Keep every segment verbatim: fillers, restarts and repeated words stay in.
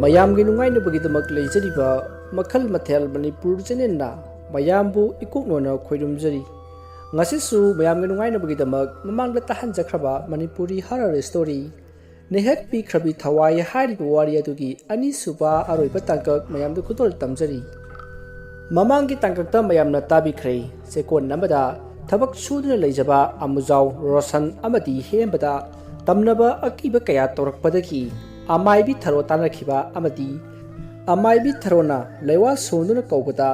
ꯃꯌꯥꯝꯒꯤ ꯅꯨꯡꯉꯥꯏꯅꯕꯒꯤꯗꯃꯛ ꯂꯩꯖꯔꯤꯕ ꯃꯈꯜ ꯃꯊꯦꯜ ꯃꯅꯤꯄꯨꯔ ꯆꯦꯅꯦꯜꯅ ꯃꯌꯥꯝꯕꯨ ꯏꯀꯣꯛꯅꯣꯅ ꯈꯣꯏꯔꯨꯝꯖꯔꯤ꯫ ꯉꯁꯤꯁꯨ ꯃꯌꯥꯝꯒꯤ ꯅꯨꯡꯉꯥꯏꯅꯕꯒꯤꯗꯃꯛ ꯃꯃꯥꯡꯗ ꯇꯥꯍꯟꯖꯈ꯭ꯔꯕ ꯃꯅꯤꯄꯨꯔꯤ ꯍꯔꯔ ꯁ꯭ꯇꯣꯔꯤ ꯅꯩꯍꯠꯄꯤꯈ꯭ꯔꯕꯤ ꯊꯋꯥꯏ ꯍꯥꯏꯔꯤꯕ ꯋꯥꯔꯤ ꯑꯗꯨꯒꯤ ꯑꯅꯤꯁꯨꯕ ꯑꯔꯣꯏꯕ ꯇꯥꯡꯀꯛ ꯃꯌꯥꯝꯗ ꯈꯨꯗꯣꯜ ꯇꯝꯖꯔꯤ꯫ ꯃꯃꯥꯡꯒꯤ ꯇꯥꯡꯀꯛꯇ ꯃꯌꯥꯝꯅ ꯇꯥꯕꯤꯈ꯭ꯔꯦ, ꯆꯦꯛꯀꯣꯟ ꯑꯃꯗ ꯊꯕꯛ ꯁꯨꯗꯨꯅ ꯂꯩꯖꯕ ꯑꯃꯨꯖꯥꯎ, ꯔꯣꯁꯟ ꯑꯃꯗꯤ ꯍꯦꯝꯕꯗ ꯇꯝꯅꯕ ꯑꯀꯤꯕ ꯀꯌꯥ ꯇꯧꯔꯛꯄꯗꯒꯤ ꯑꯃꯥꯏꯕꯤ ꯊꯔꯣ ꯇꯥꯟꯅꯈꯤꯕ ꯑꯃꯗꯤ ꯑꯃꯥꯏꯕꯤ ꯊꯔꯣꯅ ꯂꯩꯋꯥ ꯁꯣꯟꯗꯨꯅ ꯀꯧꯕꯗ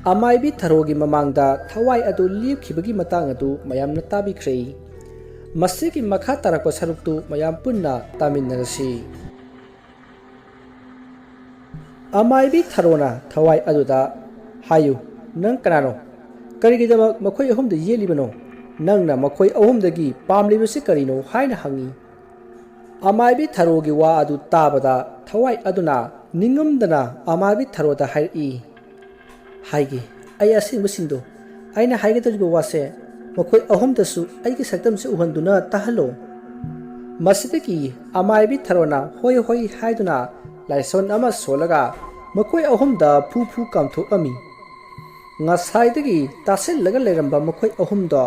ꯑꯃꯥꯏꯕꯤ ꯊꯔꯣꯒꯤ ꯃꯃꯥꯡꯗ ꯊꯋꯥꯏ ꯑꯗꯨ ꯂꯦꯞꯈꯤꯕꯒꯤ ꯃꯇꯥꯡ ꯑꯗꯨ ꯃꯌꯥꯝꯅ ꯇꯥꯕꯤꯈ꯭ꯔꯦ꯫ ꯃꯁꯤꯒꯤ ꯃꯈꯥ ꯇꯥꯔꯛꯄ ꯁꯔꯨꯛꯇꯨ ꯃꯌꯥꯝ ꯄꯨꯟꯅ ꯇꯥꯃꯤꯟꯅꯔꯁꯤ꯫ ꯑꯃꯥꯏꯕꯤ ꯊꯔꯣꯅ ꯊꯋꯥꯏ ꯑꯗꯨꯗ, "ꯍꯥꯏꯌꯨ, ꯅꯪ ꯀꯅꯥꯅꯣ? ꯀꯔꯤꯒꯤꯗꯃꯛ ꯃꯈꯣꯏ ꯑꯍꯨꯝꯗ ꯌꯦꯠꯂꯤꯕꯅꯣ? ꯅꯪꯅ ꯃꯈꯣꯏ ꯑꯍꯨꯝꯗꯒꯤ ꯄꯥꯝꯂꯤꯕꯁꯤ ꯀꯔꯤꯅꯣ?" ꯍꯥꯏꯅ ꯍꯪꯉꯤ꯫ ꯑꯃꯥꯏꯕꯤ ꯊꯔꯣꯒꯤ ꯋꯥ ꯑꯗꯨ ꯇꯥꯕꯗ ꯊꯋꯥꯏ ꯑꯗꯨꯅ ꯅꯤꯡꯉꯝꯗꯅ ꯑꯃꯥꯏꯕꯤ ꯊꯔꯣꯗ ꯍꯥꯏꯔꯛꯏ, "ꯍꯥꯏꯒꯦ, ꯑꯩ ꯑꯁꯦꯡꯕꯁꯤꯡꯗꯣ, ꯑꯩꯅ ꯍꯥꯏꯒꯗꯧꯔꯤꯕ ꯋꯥꯁꯦ ꯃꯈꯣꯏ ꯑꯍꯨꯝꯗꯁꯨ ꯑꯩꯒꯤ ꯁꯛꯇꯝꯁꯦ ꯎꯍꯟꯗꯨꯅ ꯇꯥꯍꯜꯂꯣ꯫" ꯃꯁꯤꯗꯒꯤ ꯑꯃꯥꯏꯕꯤ ꯊꯔꯣꯅ "ꯍꯣꯏ, ꯍꯣꯏ" ꯍꯥꯏꯗꯨꯅ ꯂꯥꯏꯁꯣꯟ ꯑꯃ ꯁꯣꯜꯂꯒ ꯃꯈꯣꯏ ꯑꯍꯨꯝꯗ ꯐꯨ ꯐꯨ ꯀꯥꯝꯊꯣꯛꯂꯝꯃꯤ꯫ ꯉꯁꯥꯏꯗꯒꯤ ꯇꯥꯁꯤꯜꯂꯒ ꯂꯩꯔꯝꯕ ꯃꯈꯣꯏ ꯑꯍꯨꯝꯗꯣ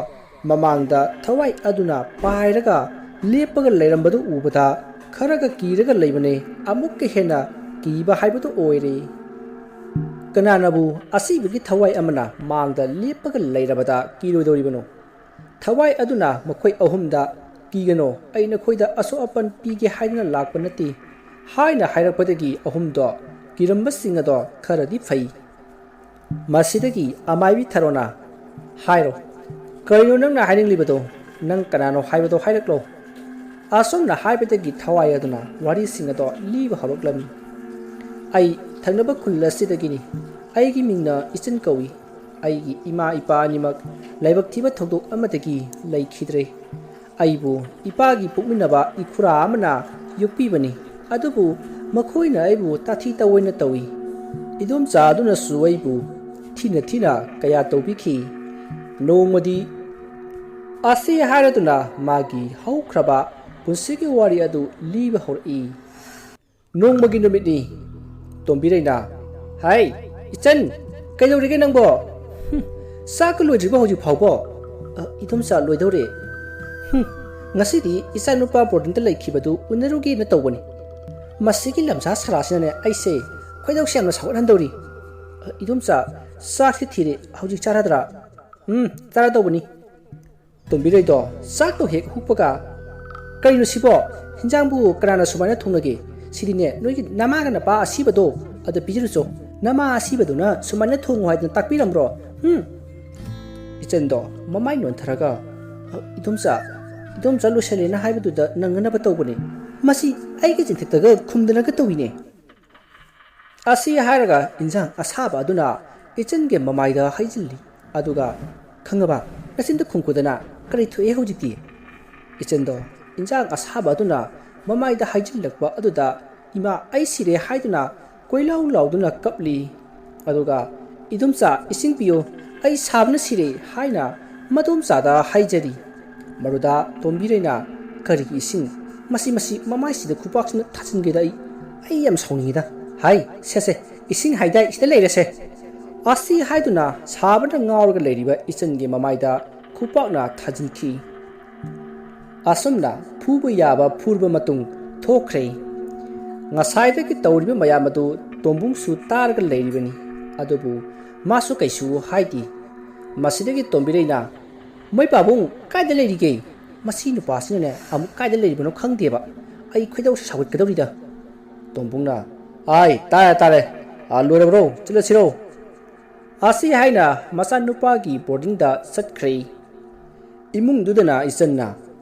ꯃꯃꯥꯡꯗ ꯊꯋꯥꯏ ꯑꯗꯨꯅ ꯄꯥꯏꯔꯒ ꯂꯦꯞꯄꯒ ꯂꯩꯔꯝꯕꯗꯨ ꯎꯕꯗ ꯈꯔꯒ ꯀꯤꯔꯒ ꯂꯩꯕꯅꯦ, ꯑꯃꯨꯛꯀ ꯍꯦꯟꯅ ꯀꯤꯕ ꯍꯥꯏꯕꯗꯨ ꯑꯣꯏꯔꯦ꯫ ꯀꯅꯥꯅꯕꯨ ꯑꯁꯤꯕꯒꯤ ꯊꯋꯥꯏ ꯑꯃꯅ ꯃꯥꯡꯗ ꯂꯦꯞꯄꯒ ꯂꯩꯔꯕꯗ ꯀꯤꯔꯣꯏꯗꯧꯔꯤꯕꯅꯣ? ꯊꯋꯥꯏ ꯑꯗꯨꯅ ꯃꯈꯣꯏ ꯑꯍꯨꯝꯗ, "ꯀꯤꯒꯅꯣ, ꯑꯩ ꯅꯈꯣꯏꯗ ꯑꯁꯣꯛ ꯑꯄꯟ ꯄꯤꯒꯦ ꯍꯥꯏꯗꯨꯅ ꯂꯥꯛꯄ ꯅꯠꯇꯦ" ꯍꯥꯏꯅ ꯍꯥꯏꯔꯛꯄꯗꯒꯤ ꯑꯍꯨꯝꯗꯣ ꯀꯤꯔꯝꯕꯁꯤꯡ ꯑꯗꯣ ꯈꯔꯗꯤ ꯐꯩ꯫ ꯃꯁꯤꯗꯒꯤ ꯑꯃꯥꯏꯕꯤ ꯊꯔꯣꯅ, "ꯍꯥꯏꯔꯣ, ꯀꯔꯤꯅꯣ ꯅꯪꯅ ꯍꯥꯏꯅꯤꯡꯂꯤꯕꯗꯣ? ꯅꯪ ꯀꯅꯥꯅꯣ ꯍꯥꯏꯕꯗꯣ ꯍꯥꯏꯔꯛꯂꯣ꯫" ꯑꯁꯨꯝꯅ ꯍꯥꯏꯕꯗꯒꯤ ꯊꯋꯥꯏ ꯑꯗꯨꯅ ꯋꯥꯔꯤꯁꯤꯡ ꯑꯗꯣ ꯂꯤꯕ ꯍꯧꯔꯛꯂꯝꯃꯤ꯫ "ꯑꯩ ꯊꯪꯅꯕ ꯈꯨꯜ ꯑꯁꯤꯗꯒꯤꯅꯤ꯫ ꯑꯩꯒꯤ ꯃꯤꯡꯅ ꯏꯆꯟ ꯀꯧꯏ꯫ ꯑꯩꯒꯤ ꯏꯃꯥ ꯏꯄꯥ ꯑꯅꯤꯃꯛ ꯂꯥꯏꯕꯛ ꯊꯤꯕ ꯊꯧꯗꯣꯛ ꯑꯃꯗꯒꯤ ꯂꯩꯈꯤꯗ꯭ꯔꯦ꯫ ꯑꯩꯕꯨ ꯏꯄꯥꯒꯤ ꯄꯣꯛꯃꯤꯟꯅꯕ ꯏꯈꯨꯔꯥ ꯑꯃꯅ ꯌꯣꯛꯄꯤꯕꯅꯤ, ꯑꯗꯨꯕꯨ ꯃꯈꯣꯏꯅ ꯑꯩꯕꯨ ꯇꯥꯊꯤ ꯇꯧꯑꯣꯏꯅ ꯇꯧꯏ꯫ ꯏꯗꯣꯝꯆꯥ ꯑꯗꯨꯅꯁꯨ ꯑꯩꯕꯨ ꯊꯤꯅ ꯊꯤꯅ ꯀꯌꯥ ꯇꯧꯕꯤꯈꯤ꯫ ꯅꯣꯡꯃꯗꯤ" ꯑꯁꯤ ꯍꯥꯏꯔꯗꯨꯅ ꯃꯥꯒꯤ ꯍꯧꯈ꯭ꯔꯕ ꯄꯨꯟꯁꯤꯒꯤ ꯋꯥꯔꯤ ꯑꯗꯨ ꯂꯤꯕ ꯍꯧꯔꯛꯏ꯫ ꯅꯣꯡꯃꯒꯤ ꯅꯨꯃꯤꯠꯅꯤ꯫ ꯇꯣꯝꯕꯤꯔꯩꯅ, "ꯍꯥꯏ, ꯏꯆꯟ, ꯀꯩꯗꯧꯔꯤꯒꯦ ꯅꯪꯕꯣ? ꯍꯨꯝ, ꯆꯥꯛꯀ ꯂꯣꯏꯗ꯭ꯔꯤꯕꯣ ꯍꯧꯖꯤꯛ ꯐꯥꯎꯕꯣ?" "ꯑ, ꯏꯗꯣꯝꯆꯥ, ꯂꯣꯏꯗꯧꯔꯦ꯫ ꯍꯨꯝ, ꯉꯁꯤꯗꯤ ꯏꯆꯥꯅꯨꯄꯥ ꯕꯣꯔꯗꯤꯡꯗ ꯂꯩꯈꯤꯕꯗꯨ ꯎꯅꯔꯨꯒꯦꯅ ꯇꯧꯕꯅꯤ꯫ ꯃꯁꯤꯒꯤ ꯂꯝꯁꯥ ꯁꯔꯥꯁꯤꯅꯅꯦ ꯑꯩꯁꯦ ꯈꯣꯏꯗꯧꯁꯦ ꯌꯥꯝꯅ ꯁꯥꯎꯒꯠꯍꯟꯗꯧꯔꯤ꯫ ꯑ, ꯏꯗꯣꯝꯆꯥ, ꯆꯥꯛꯁꯤ ꯊꯤꯔꯦ, ꯍꯧꯖꯤꯛ ꯆꯥꯔꯗ꯭ꯔꯥ?" "ꯎꯝ, ꯆꯥꯔꯗꯧꯕꯅꯤ꯫" ꯇꯣꯝꯕꯤꯔꯩꯗꯣ ꯆꯥꯛꯇꯣ ꯍꯦꯛ ꯍꯨꯛꯄꯒ, "ꯀꯩꯅꯣ ꯁꯤꯕꯣ? ꯍꯤꯟꯖꯥꯡꯕꯨ ꯀꯅꯥꯅ ꯁꯨꯃꯥꯏꯅ ꯊꯣꯡꯅꯒꯦ? ꯁꯤꯗꯤꯅꯦ ꯅꯣꯏꯒꯤ ꯅꯃꯥꯒ ꯅꯄꯥ ꯑꯁꯤꯕꯗꯣ ꯑꯗ ꯄꯤꯖꯔꯨꯆꯣ꯫ ꯅꯃꯥ ꯑꯁꯤꯕꯗꯨꯅ ꯁꯨꯃꯥꯏꯅ ꯊꯣꯡꯉꯨ ꯍꯥꯏꯗꯅ ꯇꯥꯛꯄꯤꯔꯝꯕ꯭ꯔꯣ? ꯍꯨꯝ?" ꯏꯆꯟꯗꯣ ꯃꯃꯥꯏ ꯅꯣꯟꯊꯔꯒ, "ꯑ, ꯏꯗꯣꯝꯆꯥ, ꯏꯗꯣꯝꯆꯥ ꯂꯣꯏꯁꯜꯂꯦꯅ ꯍꯥꯏꯕꯗꯨꯗ ꯅꯪꯅꯅꯕ ꯇꯧꯕꯅꯦ꯫ ꯃꯁꯤ ꯑꯩꯒꯤ ꯆꯤꯟꯊꯛꯇꯒ ꯈꯨꯝꯗꯅꯒ ꯇꯧꯏꯅꯦ꯫" ꯑꯁꯤ ꯍꯥꯏꯔꯒ ꯏꯟꯖꯥꯡ ꯑꯁꯥꯕ ꯑꯗꯨꯅ ꯏꯆꯟꯒꯤ ꯃꯃꯥꯏꯗ ꯍꯩꯖꯤꯜꯂꯤ꯫ ꯑꯗꯨꯒ, "ꯈꯪꯉꯕ? ꯅꯆꯤꯟꯗ ꯈꯨꯝꯈꯨꯗꯅ꯫ ꯀꯔꯤ ꯊꯣꯛꯑꯦ ꯍꯧꯖꯤꯛꯇꯤ?" ꯏꯆꯟꯗꯣ ꯏꯟꯖꯥꯡ ꯑꯁꯥꯕ ꯑꯗꯨꯅ ꯃꯃꯥꯏꯗ ꯍꯩꯖꯤꯜꯂꯛꯄ ꯑꯗꯨꯗ ꯏꯃꯥ ꯑꯩ ꯁꯤꯔꯦ ꯍꯥꯏꯗꯨꯅ ꯀꯣꯏꯂꯥꯎ ꯂꯥꯎꯗꯨꯅ ꯀꯞꯂꯤ꯫ ꯑꯗꯨꯒ, "ꯏꯗꯣꯝꯆꯥ, ꯏꯁꯤꯡ ꯄꯤꯌꯨ, ꯑꯩ ꯁꯥꯕꯅ ꯁꯤꯔꯦ" ꯍꯥꯏꯅ ꯃꯗꯣꯝꯆꯥꯗ ꯍꯥꯏꯖꯔꯤ꯫ ꯃꯗꯨꯗ ꯇꯣꯝꯕꯤꯔꯩꯅ, "ꯀꯔꯤꯒꯤ ꯏꯁꯤꯡ? ꯃꯁꯤ, ꯃꯁꯤ ꯃꯃꯥꯏꯁꯤꯗ ꯈꯨꯄꯥꯛꯁꯤꯅ ꯊꯥꯖꯤꯟꯒꯦꯗ ꯑꯩ, ꯑꯩ ꯌꯥꯝ ꯁꯥꯎꯅꯤꯡꯉꯤꯗ꯫ ꯍꯥꯏ, ꯁꯦ, ꯁꯦ, ꯏꯁꯤꯡ ꯍꯥꯏꯗꯥꯏ, ꯁꯤꯗ ꯂꯩꯔꯦꯁꯦ꯫" ꯑꯁꯤ ꯍꯥꯏꯗꯨꯅ ꯁꯥꯕꯅ ꯉꯥꯎꯔꯒ ꯂꯩꯔꯤꯕ ꯏꯆꯟꯒꯤ ꯃꯃꯥꯏꯗ ꯈꯨꯄꯥꯛꯅ ꯊꯥꯖꯤꯟꯈꯤ꯫ ꯑꯁꯨꯝꯅ ꯐꯨꯕ ꯌꯥꯕ ꯐꯨꯔꯕ ꯃꯇꯨꯡ ꯊꯣꯛꯈ꯭ꯔꯦ꯫ ꯉꯁꯥꯏꯗꯒꯤ ꯇꯧꯔꯤꯕ ꯃꯌꯥꯝ ꯑꯗꯨ ꯇꯣꯝꯕꯨꯡꯁꯨ ꯇꯥꯔꯒ ꯂꯩꯔꯤꯕꯅꯤ꯫ ꯑꯗꯨꯕꯨ ꯃꯥꯁꯨ ꯀꯩꯁꯨ ꯍꯥꯏꯗꯦ꯫ ꯃꯁꯤꯗꯒꯤ ꯇꯣꯝꯕꯤꯔꯩꯅ, "ꯃꯣꯏ ꯄꯥꯕꯨꯡ ꯀꯥꯏꯗ ꯂꯩꯔꯤꯒꯦ? ꯃꯁꯤ ꯅꯨꯄꯥꯁꯤꯅꯅꯦ ꯑꯃꯨꯛ ꯀꯥꯏꯗ ꯂꯩꯔꯤꯕꯅꯣ ꯈꯪꯗꯦꯕ꯫ ꯑꯩ ꯈꯣꯏꯗꯧ ꯁꯥꯎꯒꯠꯀꯗꯧꯔꯤꯗ꯫" ꯇꯣꯝꯕꯨꯡꯅ, "ꯑꯥꯏ, ꯇꯥꯔꯦ, ꯇꯥꯔꯦ꯫ ꯑꯥ, ꯂꯣꯏꯔꯕ꯭ꯔꯣ? ꯆꯠꯂꯁꯤꯔꯣ?" ꯑꯁꯤ ꯍꯥꯏꯅ ꯃꯆꯥꯅꯨꯄꯥꯒꯤ ꯕꯣꯔꯗꯤꯡꯗ ꯆꯠꯈ꯭ꯔꯦ꯫ ꯏꯃꯨꯡꯗꯨꯗꯅ ꯏꯆꯟꯅ,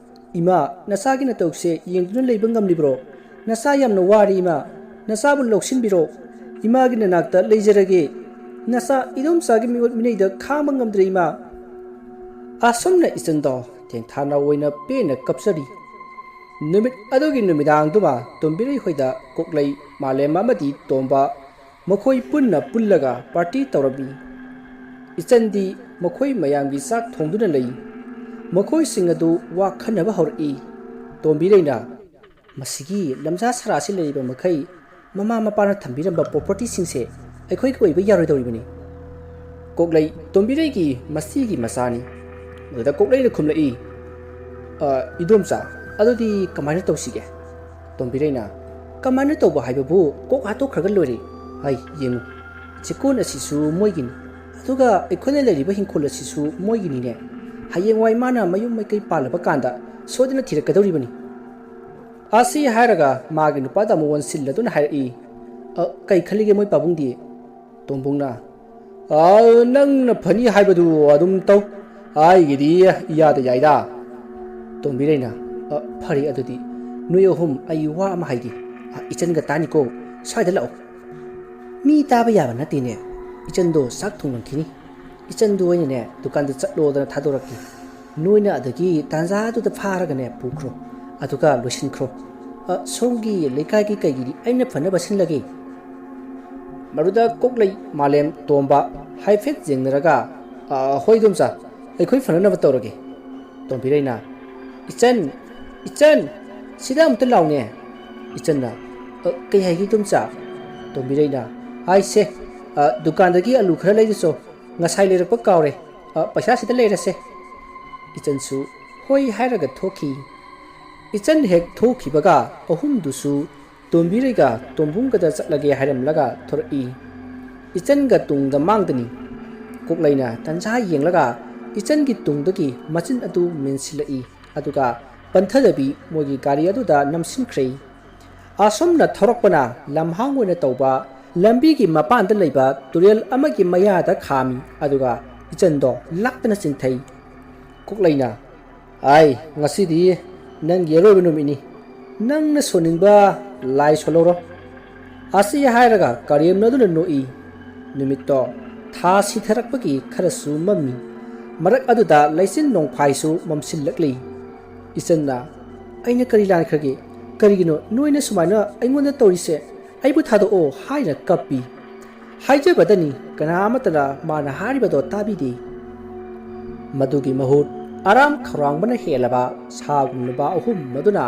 "ꯏꯃꯥ, ꯅꯆꯥꯒꯤ ꯅꯇꯧꯁꯦ ꯌꯦꯡꯗꯨꯅ ꯂꯩꯕ ꯉꯝꯂꯤꯕ꯭ꯔꯣ? ꯅꯆꯥ ꯌꯥꯝꯅ ꯋꯥꯔꯦ ꯏꯃꯥ꯫ ꯅꯆꯥꯕꯨ ꯂꯧꯁꯤꯟꯕꯤꯔꯣ꯫ ꯏꯃꯥꯒꯤ ꯅꯅꯥꯛꯇ ꯂꯩꯖꯔꯒꯦ꯫ ꯅꯆꯥ ꯏꯗꯣꯝꯆꯥꯒꯤ ꯃꯤꯑꯣꯠ ꯃꯤꯅꯩꯗ ꯈꯥꯡꯕ ꯉꯝꯗ꯭ꯔꯦ ꯏꯃꯥ꯫" ꯑꯁꯨꯝꯅ ꯏꯆꯟꯗꯣ ꯊꯦꯡꯊꯥꯅ ꯑꯣꯏꯅ ꯄꯦꯟꯅ ꯀꯞꯆꯔꯤ꯫ ꯅꯨꯃꯤꯠ ꯑꯗꯨꯒꯤ ꯅꯨꯃꯤꯗꯥꯡꯗꯨꯃ ꯇꯣꯝꯕꯤꯔꯩ ꯍꯣꯏꯗ ꯀꯣꯛꯂꯩ, ꯃꯥꯂꯦꯝ ꯑꯃꯗꯤ ꯇꯣꯝꯕ ꯃꯈꯣꯏ ꯄꯨꯟꯅ ꯄꯨꯜꯂꯒ ꯄꯥꯔꯇꯤ ꯇꯧꯔꯝꯃꯤ꯫ ꯏꯆꯟꯗꯤ ꯃꯈꯣꯏ ꯃꯌꯥꯝꯒꯤ ꯆꯥꯛ ꯊꯣꯡꯗꯨꯅ ꯂꯩ꯫ ꯃꯈꯣꯏꯁꯤꯡ ꯑꯗꯨ ꯋꯥ ꯈꯟꯅꯕ ꯍꯧꯔꯛꯏ꯫ ꯇꯣꯝꯕꯤꯔꯩꯅ, ꯃꯁꯤꯒꯤ ꯂꯝꯖꯥ ꯁꯔꯥꯁꯤ ꯂꯩꯔꯤꯕ ꯃꯈꯩ ꯃꯃꯥ ꯃꯄꯥꯅ ꯊꯝꯕꯤꯔꯝꯕ ꯄ꯭ꯔꯣꯄꯔꯇꯤꯁꯤꯡꯁꯦ ꯑꯩꯈꯣꯏꯒꯤ ꯑꯣꯏꯕ ꯌꯥꯔꯣꯏꯗꯧꯔꯤꯕꯅꯤ꯫ ꯀꯣꯛꯂꯩ ꯇꯣꯝꯕꯤꯔꯩꯒꯤ ꯃꯁꯤꯒꯤ ꯃꯆꯥꯅꯤ꯫ ꯑꯗꯨꯗ ꯀꯣꯛꯂꯩꯅ ꯈꯨꯝꯂꯛꯏ, "ꯑ, ꯏꯗꯣꯝꯆꯥ, ꯑꯗꯨꯗꯤ ꯀꯃꯥꯏꯅ ꯇꯧꯁꯤꯒꯦ?" ꯇꯣꯝꯕꯤꯔꯩꯅ, "ꯀꯃꯥꯏꯅ ꯇꯧꯕ ꯍꯥꯏꯕꯕꯨ ꯀꯣꯛ ꯍꯥꯠꯇꯣꯛꯈ꯭ꯔꯒ ꯂꯣꯏꯔꯦ꯫ ꯍꯥꯏ, ꯌꯦꯡꯉꯨ, ꯆꯦꯛꯀꯣꯟ ꯑꯁꯤꯁꯨ ꯃꯣꯏꯒꯤꯅꯤ, ꯑꯗꯨꯒ ꯑꯩꯈꯣꯏꯅ ꯂꯩꯔꯤꯕ ꯍꯤꯡꯈꯣꯜ ꯑꯁꯤꯁꯨ ꯃꯣꯏꯒꯤꯅꯤꯅꯦ꯫ ꯍꯌꯦꯡꯋꯥꯏ ꯃꯥꯅ ꯃꯌꯨꯝ ꯃꯩꯀꯩ ꯄꯥꯜꯂꯕ ꯀꯥꯟꯗ ꯁꯣꯏꯗꯅ ꯊꯤꯔꯛꯀꯗꯧꯔꯤꯕꯅꯤ꯫" ꯑꯁꯤ ꯍꯥꯏꯔꯒ ꯃꯥꯒꯤ ꯅꯨꯄꯥꯗ ꯑꯃꯨꯛ ꯑꯣꯟꯁꯤꯜꯂꯗꯨꯅ ꯍꯥꯏꯔꯛꯏ, "ꯑ, ꯀꯩ ꯈꯜꯂꯤꯒꯦ ꯃꯣꯏ ꯄꯥꯕꯨꯡꯗꯤ?" ꯇꯣꯝꯕꯨꯡꯅ, "ꯑ, ꯅꯪꯅ ꯐꯅꯤ ꯍꯥꯏꯕꯗꯨ ꯑꯗꯨꯝ ꯇꯧ꯫ ꯑꯩꯒꯤꯗꯤ ꯏꯌꯥꯗ ꯌꯥꯏꯗ꯫" ꯇꯣꯝꯕꯤꯔꯩꯅ, "ꯑ, ꯐꯔꯦ ꯑꯗꯨꯗꯤ꯫ ꯅꯣꯏ ꯑꯍꯨꯝ ꯑꯩ ꯋꯥ ꯑꯃ ꯍꯥꯏꯒꯦ꯫ ꯑ, ꯏꯆꯟꯒ ꯇꯥꯅꯤꯀꯣ꯫ ꯁ꯭ꯋꯥꯏꯗ ꯂꯥꯛꯑꯣ꯫" "ꯃꯤ ꯇꯥꯕ ꯌꯥꯕ ꯅꯠꯇꯦꯅꯦ꯫ ꯏꯆꯟꯗꯣ ꯆꯥꯛ ꯊꯣꯡꯂꯝꯈꯤꯅꯤ꯫ ꯏꯆꯟꯗꯣ ꯑꯩꯅꯅꯦ ꯗꯨꯀꯥꯟꯗ ꯆꯠꯂꯣꯗꯅ ꯊꯥꯗꯣꯔꯛꯀꯦ꯫ ꯅꯣꯏꯅ ꯑꯗꯒꯤ ꯇꯥꯟꯖꯥꯗꯨꯗ ꯐꯥꯔꯒꯅꯦ ꯄꯨꯈ꯭ꯔꯣ꯫ ꯑꯗꯨꯒ ꯂꯣꯏꯁꯤꯟꯈ꯭ꯔꯣ꯫ ꯑ, ꯁꯣꯝꯒꯤ ꯂꯩꯀꯥꯏꯒꯤ ꯀꯩꯒꯤꯗꯤ ꯑꯩꯅ ꯐꯅꯕ ꯁꯤꯜꯂꯒꯦ꯫" ꯃꯗꯨꯗ ꯀꯣꯛꯂꯩ, ꯃꯥꯂꯦꯝ, ꯇꯣꯝꯕ ꯍꯥꯏꯐꯦꯠ ꯌꯦꯡꯅꯔꯒ, "ꯑ, ꯍꯣꯏ ꯏꯗꯣꯝꯆꯥ, ꯑꯩꯈꯣꯏ ꯐꯅꯅꯕ ꯇꯧꯔꯒꯦ꯫" ꯇꯣꯝꯕꯤꯔꯩꯅ, "ꯏꯆꯟ, ꯏꯆꯟ, ꯁꯤꯗ ꯑꯃꯨꯛꯇ ꯂꯥꯎꯅꯦ꯫" ꯏꯆꯟꯅ, "ꯑ, ꯀꯩ ꯍꯥꯏꯒꯦ ꯏꯗꯣꯝꯆꯥ?" ꯇꯣꯝꯕꯤꯔꯩꯅ, "ꯍꯥꯏꯁꯦ, ꯑ, ꯗꯨꯀꯥꯟꯗꯒꯤ ꯑꯂꯨ ꯈꯔ ꯂꯩꯔꯨꯆꯣ꯫ ꯉꯁꯥꯏ ꯂꯩꯔꯛꯄ ꯀꯥꯎꯔꯦ꯫ ꯑ, ꯄꯩꯁꯥ ꯁꯤꯗ ꯂꯩꯔꯁꯦ꯫" ꯏꯆꯟꯁꯨ ꯍꯣꯏ ꯍꯥꯏꯔꯒ ꯊꯣꯛꯈꯤ꯫ ꯏꯆꯟ ꯍꯦꯛ ꯊꯣꯛꯈꯤꯕꯒ ꯑꯍꯨꯝꯗꯨꯁꯨ ꯇꯣꯝꯕꯤꯔꯩꯒ ꯇꯣꯝꯕꯨꯡꯒꯗ ꯆꯠꯂꯒꯦ ꯍꯥꯏꯔꯝꯂꯒ ꯊꯣꯔꯛꯏ꯫ ꯏꯆꯟꯒ ꯇꯨꯡꯗ ꯃꯥꯡꯗꯅꯤ꯫ ꯀꯣꯛꯂꯩꯅ ꯇꯟꯖꯥ ꯌꯦꯡꯂꯒ ꯏꯆꯟꯒꯤ ꯇꯨꯡꯗꯒꯤ ꯃꯆꯤꯟ ꯑꯗꯨ ꯃꯦꯟꯁꯤꯜꯂꯛꯏ, ꯑꯗꯨꯒ ꯄꯟꯊꯗꯕꯤ ꯃꯣꯏꯒꯤ ꯒꯥꯔꯤ ꯑꯗꯨꯗ ꯅꯝꯁꯤꯟꯈ꯭ꯔꯦ꯫ ꯑꯁꯣꯝꯅ ꯊꯧꯔꯛꯄꯅ ꯂꯝꯍꯥꯡ ꯑꯣꯏꯅ ꯇꯧꯕ ꯂꯝꯕꯤꯒꯤ ꯃꯄꯥꯟꯗ ꯂꯩꯕ ꯇꯨꯔꯦꯜ ꯑꯃꯒꯤ ꯃꯌꯥꯗ ꯈꯥꯝꯃꯤ, ꯑꯗꯨꯒ ꯏꯆꯟꯗꯣ ꯂꯥꯛꯇꯅ ꯆꯤꯟꯊꯩ꯫ ꯀꯣꯛꯂꯩꯅ, "ꯑꯥꯏ, ꯉꯁꯤꯗꯤ ꯅꯪꯒꯤ ꯑꯔꯣꯏꯕ ꯅꯨꯃꯤꯠꯅꯤ꯫ ꯅꯪꯅ ꯁꯣꯟꯅꯤꯡꯕ ꯂꯥꯏ ꯁꯣꯜꯍꯧꯔꯣ꯫" ꯑꯁꯤ ꯍꯥꯏꯔꯒ ꯀꯔꯦꯝꯅꯗꯨꯅ ꯅꯣꯛꯏ꯫ ꯅꯨꯃꯤꯠꯇꯣ ꯊꯥ ꯁꯤꯊꯔꯛꯄꯒꯤ ꯈꯔꯁꯨ ꯃꯝꯃꯤ꯫ ꯃꯔꯛ ꯑꯗꯨꯗ ꯂꯩꯆꯤꯟ ꯅꯣꯡꯐꯥꯏꯁꯨ ꯃꯝꯁꯤꯜꯂꯛꯂꯤ꯫ ꯏꯆꯟꯅ, "ꯑꯩꯅ ꯀꯔꯤ ꯂꯥꯟꯈ꯭ꯔꯒꯦ? ꯀꯔꯤꯒꯤꯅꯣ ꯅꯣꯏꯅ ꯁꯨꯃꯥꯏꯅ ꯑꯩꯉꯣꯟꯗ ꯇꯧꯔꯤꯁꯦ? ꯑꯩꯕꯨ ꯊꯥꯗꯣꯛꯑꯣ" ꯍꯥꯏꯅ ꯀꯞꯄꯤ꯫ ꯍꯥꯏꯖꯕꯗꯅꯤ, ꯀꯅꯥ ꯑꯃꯠꯇꯅ ꯃꯥꯅ ꯍꯥꯏꯔꯤꯕꯗꯣ ꯇꯥꯕꯤꯗꯦ꯫ ꯃꯗꯨꯒꯤ ꯃꯍꯨꯠ ꯑꯔꯥꯝ ꯈꯧꯔꯥꯡꯕꯅ ꯍꯦꯜꯂꯕ ꯁꯥꯒꯨꯝꯂꯕ ꯑꯍꯨꯝ ꯃꯗꯨꯅ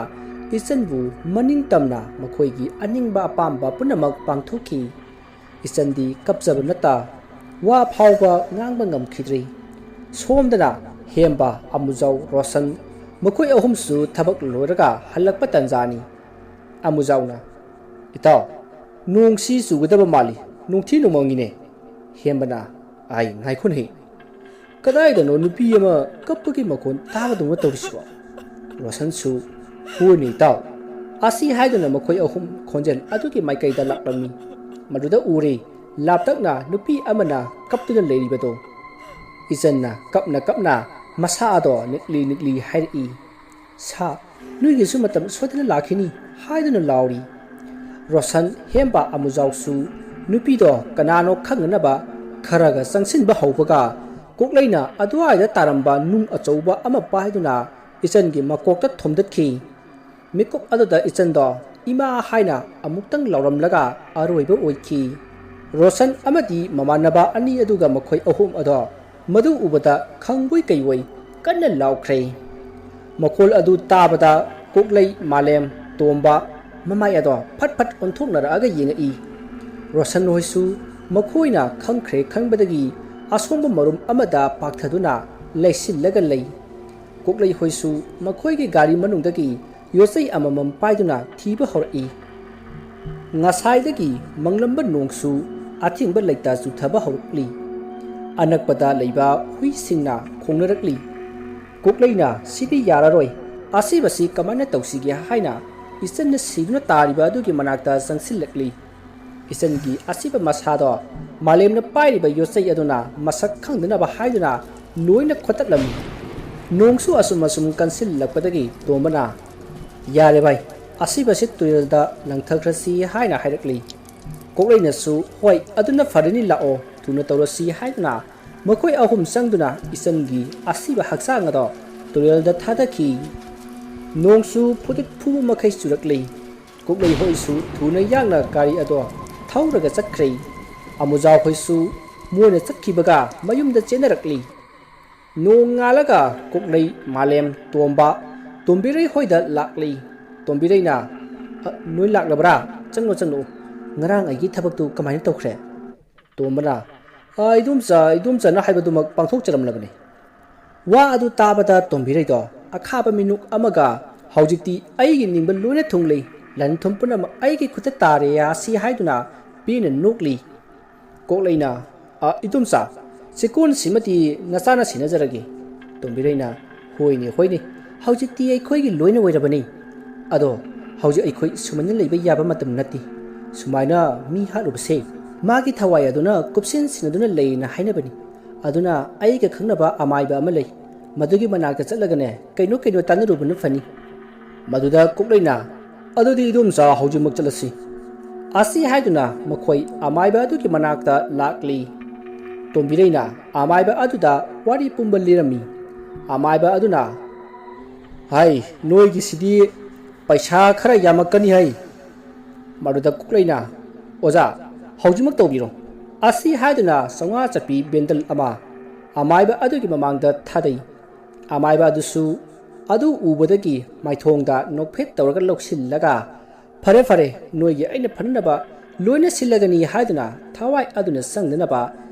ꯏꯆꯟꯕꯨ ꯃꯅꯤꯡ ꯇꯝꯅ ꯃꯈꯣꯏꯒꯤ ꯑꯅꯤꯡꯕ ꯑꯄꯥꯝꯕ ꯄꯨꯝꯅꯃꯛ ꯄꯥꯡꯊꯣꯛꯈꯤ꯫ ꯏꯆꯟꯗꯤ ꯀꯞꯆꯕ ꯅꯠꯇ ꯋꯥ ꯐꯥꯎꯕ ꯉꯥꯡꯕ ꯉꯝꯈꯤꯗ꯭ꯔꯦ꯫ ꯁꯣꯝꯗꯅ ꯍꯦꯝꯕ, ꯑꯃꯨꯖꯥꯎ, ꯔꯣꯁꯟ ꯃꯈꯣꯏ ꯑꯍꯨꯝꯁꯨ ꯊꯕꯛ ꯂꯣꯏꯔꯒ ꯍꯜꯂꯛꯄ ꯇꯟꯖꯥꯅꯤ꯫ ꯑꯃꯨꯖꯥꯎꯅ, "ꯏꯇꯥꯎ, ꯅꯣꯡꯁꯤ ꯆꯨꯒꯗꯕ ꯃꯥꯜꯂꯤ, ꯅꯣꯡꯊꯤ ꯅꯣꯡꯃꯪꯉꯤꯅꯦ꯫" ꯍꯦꯝꯕꯅ, "ꯑꯥꯏ, ꯉꯥꯏꯈꯣꯅꯦꯍꯦ, ꯀꯗꯥꯏꯗꯅꯣ ꯅꯨꯄꯤ ꯑꯃ ꯀꯞꯄꯒꯤ ꯃꯈꯣꯟ ꯇꯥꯕꯗꯧꯅ ꯇꯧꯔꯤꯁꯤꯕꯣ?" ꯔꯣꯁꯟꯁꯨ, "ꯍꯣꯏꯅꯦ ꯏꯇꯥꯎ," ꯑꯁꯤ ꯍꯥꯏꯗꯨꯅ ꯃꯈꯣꯏ ꯑꯍꯨꯝ ꯈꯣꯟꯖꯦꯜ ꯑꯗꯨꯒꯤ ꯃꯥꯏꯀꯩꯗ ꯂꯥꯛꯂꯝꯃꯤ꯫ ꯃꯗꯨꯗ ꯎꯔꯦ, ꯂꯥꯞꯇꯛꯅ ꯅꯨꯄꯤ ꯑꯃꯅ ꯀꯞꯇꯨꯅ ꯂꯩꯔꯤꯕꯗꯣ꯫ ꯏꯆꯟꯅ ꯀꯞꯅ ꯀꯞꯅ ꯃꯁꯥ ꯑꯗꯣ ꯅꯤꯛꯂꯤ ꯅꯤꯛꯂꯤ ꯍꯥꯏꯔꯛꯏ꯫ "ꯁꯥ, ꯅꯣꯏꯒꯤꯁꯨ ꯃꯇꯝ ꯁꯣꯏꯗꯅ ꯂꯥꯛꯈꯤꯅꯤ" ꯍꯥꯏꯗꯨꯅ ꯂꯥꯎꯔꯤ꯫ ꯔꯣꯁꯟ, ꯍꯦꯝꯕ, ꯑꯃꯨꯖꯥꯎꯁꯨ ꯅꯨꯄꯤꯗꯣ ꯀꯅꯥꯅꯣ ꯈꯪꯅꯅꯕ ꯈꯔꯒ ꯆꯪꯁꯤꯟꯕ ꯍꯧꯕꯒ, ꯀꯣꯛꯂꯩꯅ ꯑꯗꯨꯋꯥꯏꯗ ꯇꯥꯔꯝꯕ ꯅꯨꯡ ꯑꯆꯧꯕ ꯑꯃ ꯄꯥꯏꯗꯨꯅ ꯏꯆꯟꯒꯤ ꯃꯀꯣꯛꯇ ꯊꯣꯝꯗꯠꯈꯤ꯫ ꯃꯤꯀꯨꯞ ꯑꯗꯨꯗ ꯏꯆꯟꯗꯣ "ꯏꯃꯥ" ꯍꯥꯏꯅ ꯑꯃꯨꯛꯇꯪ ꯂꯥꯎꯔꯝꯂꯒ ꯑꯔꯣꯏꯕ ꯑꯣꯏꯈꯤ꯫ ꯔꯣꯁꯟ ꯑꯃꯗꯤ ꯃꯃꯥꯟꯅꯕ ꯑꯅꯤ ꯑꯗꯨꯒ ꯃꯈꯣꯏ ꯑꯍꯨꯝ ꯑꯗꯣ ꯃꯗꯨ ꯎꯕꯗ ꯈꯪꯕꯣꯏ ꯀꯩꯕꯣꯏ ꯀꯟꯅ ꯂꯥꯎꯈ꯭ꯔꯦ꯫ ꯃꯈꯣꯜ ꯑꯗꯨ ꯇꯥꯕꯗ ꯀꯣꯛꯂꯩ, ꯃꯥꯂꯦꯝ, ꯇꯣꯝꯕ ꯃꯃꯥꯏ ꯑꯗꯣ ꯐꯠ ꯐꯠ ꯑꯣꯟꯊꯣꯛꯅꯔꯛꯑꯒ ꯌꯦꯡꯉꯛꯏ꯫ ꯔꯣꯁꯟ ꯍꯣꯏꯁꯨ ꯃꯈꯣꯏꯅ ꯈꯪꯈ꯭ꯔꯦ ꯈꯪꯕꯗꯒꯤ ꯑꯁꯣꯡꯕ ꯃꯔꯨꯝ ꯑꯃꯗ ꯄꯥꯛꯊꯗꯨꯅ ꯂꯩꯁꯤꯜꯂꯒ ꯂꯩ꯫ ꯀꯣꯛꯂꯩ ꯍꯣꯏꯁꯨ ꯃꯈꯣꯏꯒꯤ ꯒꯥꯔꯤ ꯃꯅꯨꯡꯗꯒꯤ ꯌꯣꯠꯆꯩ ꯑꯃꯃꯝ ꯄꯥꯏꯗꯨꯅ ꯊꯤꯕ ꯍꯧꯔꯛꯏ꯫ ꯉꯁꯥꯏꯗꯒꯤ ꯃꯪꯂꯝꯕ ꯅꯣꯡꯁꯨ ꯑꯊꯤꯡꯕ ꯂꯩꯇ ꯆꯨꯊꯕ ꯍꯧꯔꯛꯂꯤ꯫ ꯑꯅꯛꯄꯗ ꯂꯩꯕ ꯍꯨꯏꯁꯤꯡꯅ ꯈꯣꯡꯅꯔꯛꯂꯤ꯫ ꯀꯣꯛꯂꯩꯅ "ꯁꯤꯗꯤ ꯌꯥꯔꯔꯣꯏ, ꯑꯁꯤꯕꯁꯤ ꯀꯃꯥꯏꯅ ꯇꯧꯁꯤꯒꯦ?" ꯍꯥꯏꯅ ꯏꯆꯟꯅ ꯁꯤꯗꯨꯅ ꯇꯥꯔꯤꯕ ꯑꯗꯨꯒꯤ ꯃꯅꯥꯛꯇ ꯆꯪꯁꯤꯜꯂꯛꯂꯤ꯫ ꯏꯆꯟꯒꯤ ꯑꯁꯤꯕ ꯃꯁꯥꯗꯣ ꯃꯥꯂꯦꯝꯅ ꯄꯥꯏꯔꯤꯕ ꯌꯣꯠꯆꯩ ꯑꯗꯨꯅ ꯃꯁꯛ ꯈꯪꯗꯅꯕ ꯍꯥꯏꯗꯨꯅ ꯂꯣꯏꯅ ꯈꯣꯠꯇꯠꯂꯝꯃꯤ꯫ ꯅꯣꯡꯁꯨ ꯑꯁꯨꯝ ꯑꯁꯨꯝ ꯀꯟꯁꯤꯜꯂꯛꯄꯗꯒꯤ ꯇꯣꯝꯕꯅ, "ꯌꯥꯔꯦ ꯚꯥꯏ, ꯑꯁꯤꯕꯁꯤ ꯇꯨꯔꯦꯜꯗ ꯂꯪꯊꯈ꯭ꯔꯁꯤ" ꯍꯥꯏꯅ ꯍꯥꯏꯔꯛꯂꯤ꯫ ꯀꯣꯛꯂꯩꯅꯁꯨ, "ꯍꯣꯏ, ꯑꯗꯨꯅ ꯐꯔꯅꯤ, ꯂꯥꯛꯑꯣ, ꯊꯨꯅ ꯇꯧꯔꯁꯤ" ꯍꯥꯏꯗꯨꯅ ꯃꯈꯣꯏ ꯑꯍꯨꯝ ꯆꯪꯗꯨꯅ ꯏꯆꯟꯒꯤ ꯑꯁꯤꯕ ꯍꯛꯆꯥꯡ ꯑꯗꯣ ꯇꯨꯔꯦꯜꯗ ꯊꯥꯗꯈꯤ꯫ ꯅꯣꯡꯁꯨ ꯐꯨꯗꯤꯠ ꯐꯨꯕ ꯃꯈꯩ ꯆꯨꯔꯛꯂꯤ꯫ ꯀꯣꯛꯂꯩ ꯍꯣꯏꯁꯨ ꯊꯨꯅ ꯌꯥꯡꯅ ꯒꯥꯔꯤ ꯑꯗꯣ ꯊꯧꯔꯒ ꯆꯠꯈ꯭ꯔꯦ꯫ ꯑꯃꯨꯖꯥ ꯍꯣꯏꯁꯨ ꯃꯣꯏꯅ ꯆꯠꯈꯤꯕꯒ ꯃꯌꯨꯝꯗ ꯆꯦꯟꯅꯔꯛꯂꯤ꯫ ꯅꯣꯡ ꯉꯥꯜꯂꯒ ꯀꯣꯛꯂꯩ, ꯃꯥꯂꯦꯝ, ꯇꯣꯝꯕ, ꯇꯣꯝꯕꯤꯔꯩ ꯍꯣꯏꯗ ꯂꯥꯛꯂꯤ꯫ ꯇꯣꯝꯕꯤꯔꯩꯅ, "ꯑ, ꯅꯣꯏ ꯂꯥꯛꯂꯕ꯭ꯔꯥ? ꯆꯪꯂꯣ, ꯆꯪꯂꯛꯑꯣ꯫ ꯉꯔꯥꯡ ꯑꯩꯒꯤ ꯊꯕꯛꯇꯨ ꯀꯃꯥꯏꯅ ꯇꯧꯈ꯭ꯔꯦ?" ꯇꯣꯝꯕꯅ, "ꯑ, ꯏꯗꯣꯝꯆꯥ, ꯏꯗꯣꯝꯆꯥꯅ ꯍꯥꯏꯕꯗꯨꯃꯛ ꯄꯥꯡꯊꯣꯛꯆꯔꯝꯂꯕꯅꯤ꯫ ꯋꯥ ꯑꯗꯨ ꯇꯥꯕꯗ ꯇꯣꯝꯕꯤꯔꯩꯗꯣ ꯑꯈꯥꯕ ꯃꯤꯅꯨꯛ ꯑꯃꯒ, "ꯍꯧꯖꯤꯛꯇꯤ ꯑꯩꯒꯤ ꯅꯤꯡꯕ ꯂꯣꯏꯅ ꯊꯨꯡꯂꯦ, ꯂꯟ ꯊꯨꯝ ꯄꯨꯝꯅꯃꯛ ꯑꯩꯒꯤ ꯈꯨꯠꯇ ꯇꯥꯔꯦ ꯑꯁꯤ" ꯍꯥꯏꯗꯨꯅ ꯄꯦꯟꯅ ꯅꯣꯛꯂꯤ꯫ ꯀꯣꯛꯂꯩꯅ, "ꯑ, ꯏꯗꯣꯝꯆꯥ, ꯆꯦꯀꯣꯟꯁꯤꯃꯗꯤ ꯅꯆꯥꯅ ꯁꯤꯟꯅꯖꯔꯒꯦ꯫" ꯇꯣꯝꯕꯤꯔꯩꯅ, "ꯍꯣꯏꯅꯦ, ꯍꯣꯏꯅꯦ, ꯍꯧꯖꯤꯛꯇꯤ ꯑꯩꯈꯣꯏꯒꯤ ꯂꯣꯏꯅ ꯑꯣꯏꯔꯕꯅꯤ꯫ ꯑꯗꯣ ꯍꯧꯖꯤꯛ ꯑꯩꯈꯣꯏ ꯁꯨꯃꯥꯏꯅ ꯂꯩꯕ ꯌꯥꯕ ꯃꯇꯝ ꯅꯠꯇꯦ꯫ ꯁꯨꯃꯥꯏꯅ ꯃꯤ ꯍꯥꯠꯂꯨꯕꯁꯦ ꯃꯥꯒꯤ ꯊꯋꯥꯏ ꯑꯗꯨꯅ ꯀꯨꯞꯁꯦꯟ ꯁꯤꯟꯅꯗꯨꯅ ꯂꯩꯅ ꯍꯥꯏꯅꯕꯅꯤ꯫ ꯑꯗꯨꯅ ꯑꯩꯒ ꯈꯪꯅꯕ ꯑꯃꯥꯏꯕ ꯑꯃ ꯂꯩ꯫ ꯃꯗꯨꯒꯤ ꯃꯅꯥꯛꯇ ꯆꯠꯂꯒꯅꯦ, ꯀꯩꯅꯣ ꯀꯩꯅꯣ ꯇꯥꯟꯅꯔꯨꯕꯅ ꯐꯅꯤ꯫" ꯃꯗꯨꯗ ꯀꯣꯛꯂꯩꯅ, "ꯑꯗꯨꯗꯤ ꯏꯗꯣꯝꯆꯥ, ꯍꯧꯖꯤꯛꯃꯛ ꯆꯠꯂꯁꯤ꯫" ꯑꯁꯤ ꯍꯥꯏꯗꯨꯅ ꯃꯈꯣꯏ ꯑꯃꯥꯏꯕ ꯑꯗꯨꯒꯤ ꯃꯅꯥꯛꯇ ꯂꯥꯛꯂꯤ꯫ ꯇꯣꯝꯕꯤꯔꯩꯅ ꯑꯃꯥꯏꯕ ꯑꯗꯨꯗ ꯋꯥꯔꯤ ꯄꯨꯝꯕ ꯂꯤꯔꯝꯃꯤ꯫ ꯑꯃꯥꯏꯕ ꯑꯗꯨꯅ, "ꯍꯥꯏ, ꯅꯣꯏꯒꯤꯁꯤꯗꯤ ꯄꯩꯁꯥ ꯈꯔ ꯌꯥꯝꯃꯛꯀꯅꯤ ꯍꯥꯏ꯫" ꯃꯗꯨꯗ ꯀꯣꯛꯂꯩꯅ, "ꯑꯣꯖꯥ, ꯍꯧꯖꯤꯛꯃꯛ ꯇꯧꯕꯤꯔꯣ꯫" ꯑꯁꯤ ꯍꯥꯏꯗꯨꯅ ꯆꯥꯝꯃꯉꯥ ꯆꯠꯄꯤ ꯕꯦꯟꯗꯜ ꯑꯃ ꯑꯃꯥꯏꯕ ꯑꯗꯨꯒꯤ ꯃꯃꯥꯡꯗ ꯊꯥꯗꯩ꯫ ꯑꯃꯥꯏꯕ ꯑꯗꯨꯁꯨ ꯑꯗꯨ ꯎꯕꯗꯒꯤ ꯃꯥꯏꯊꯣꯡꯗ ꯅꯣꯛꯐꯦꯠ ꯇꯧꯔꯒ ꯂꯧꯁꯤꯜꯂꯒ, "ꯐꯔꯦ, ꯐꯔꯦ, ꯅꯣꯏꯒꯤ ꯑꯩꯅ ꯐꯅꯅꯕ ꯂꯣꯏꯅ ꯁꯤꯜꯂꯒꯅꯤ" ꯍꯥꯏꯗꯨꯅ ꯊꯋꯥꯏ ꯑꯗꯨꯅ ꯆꯪꯗꯅꯕ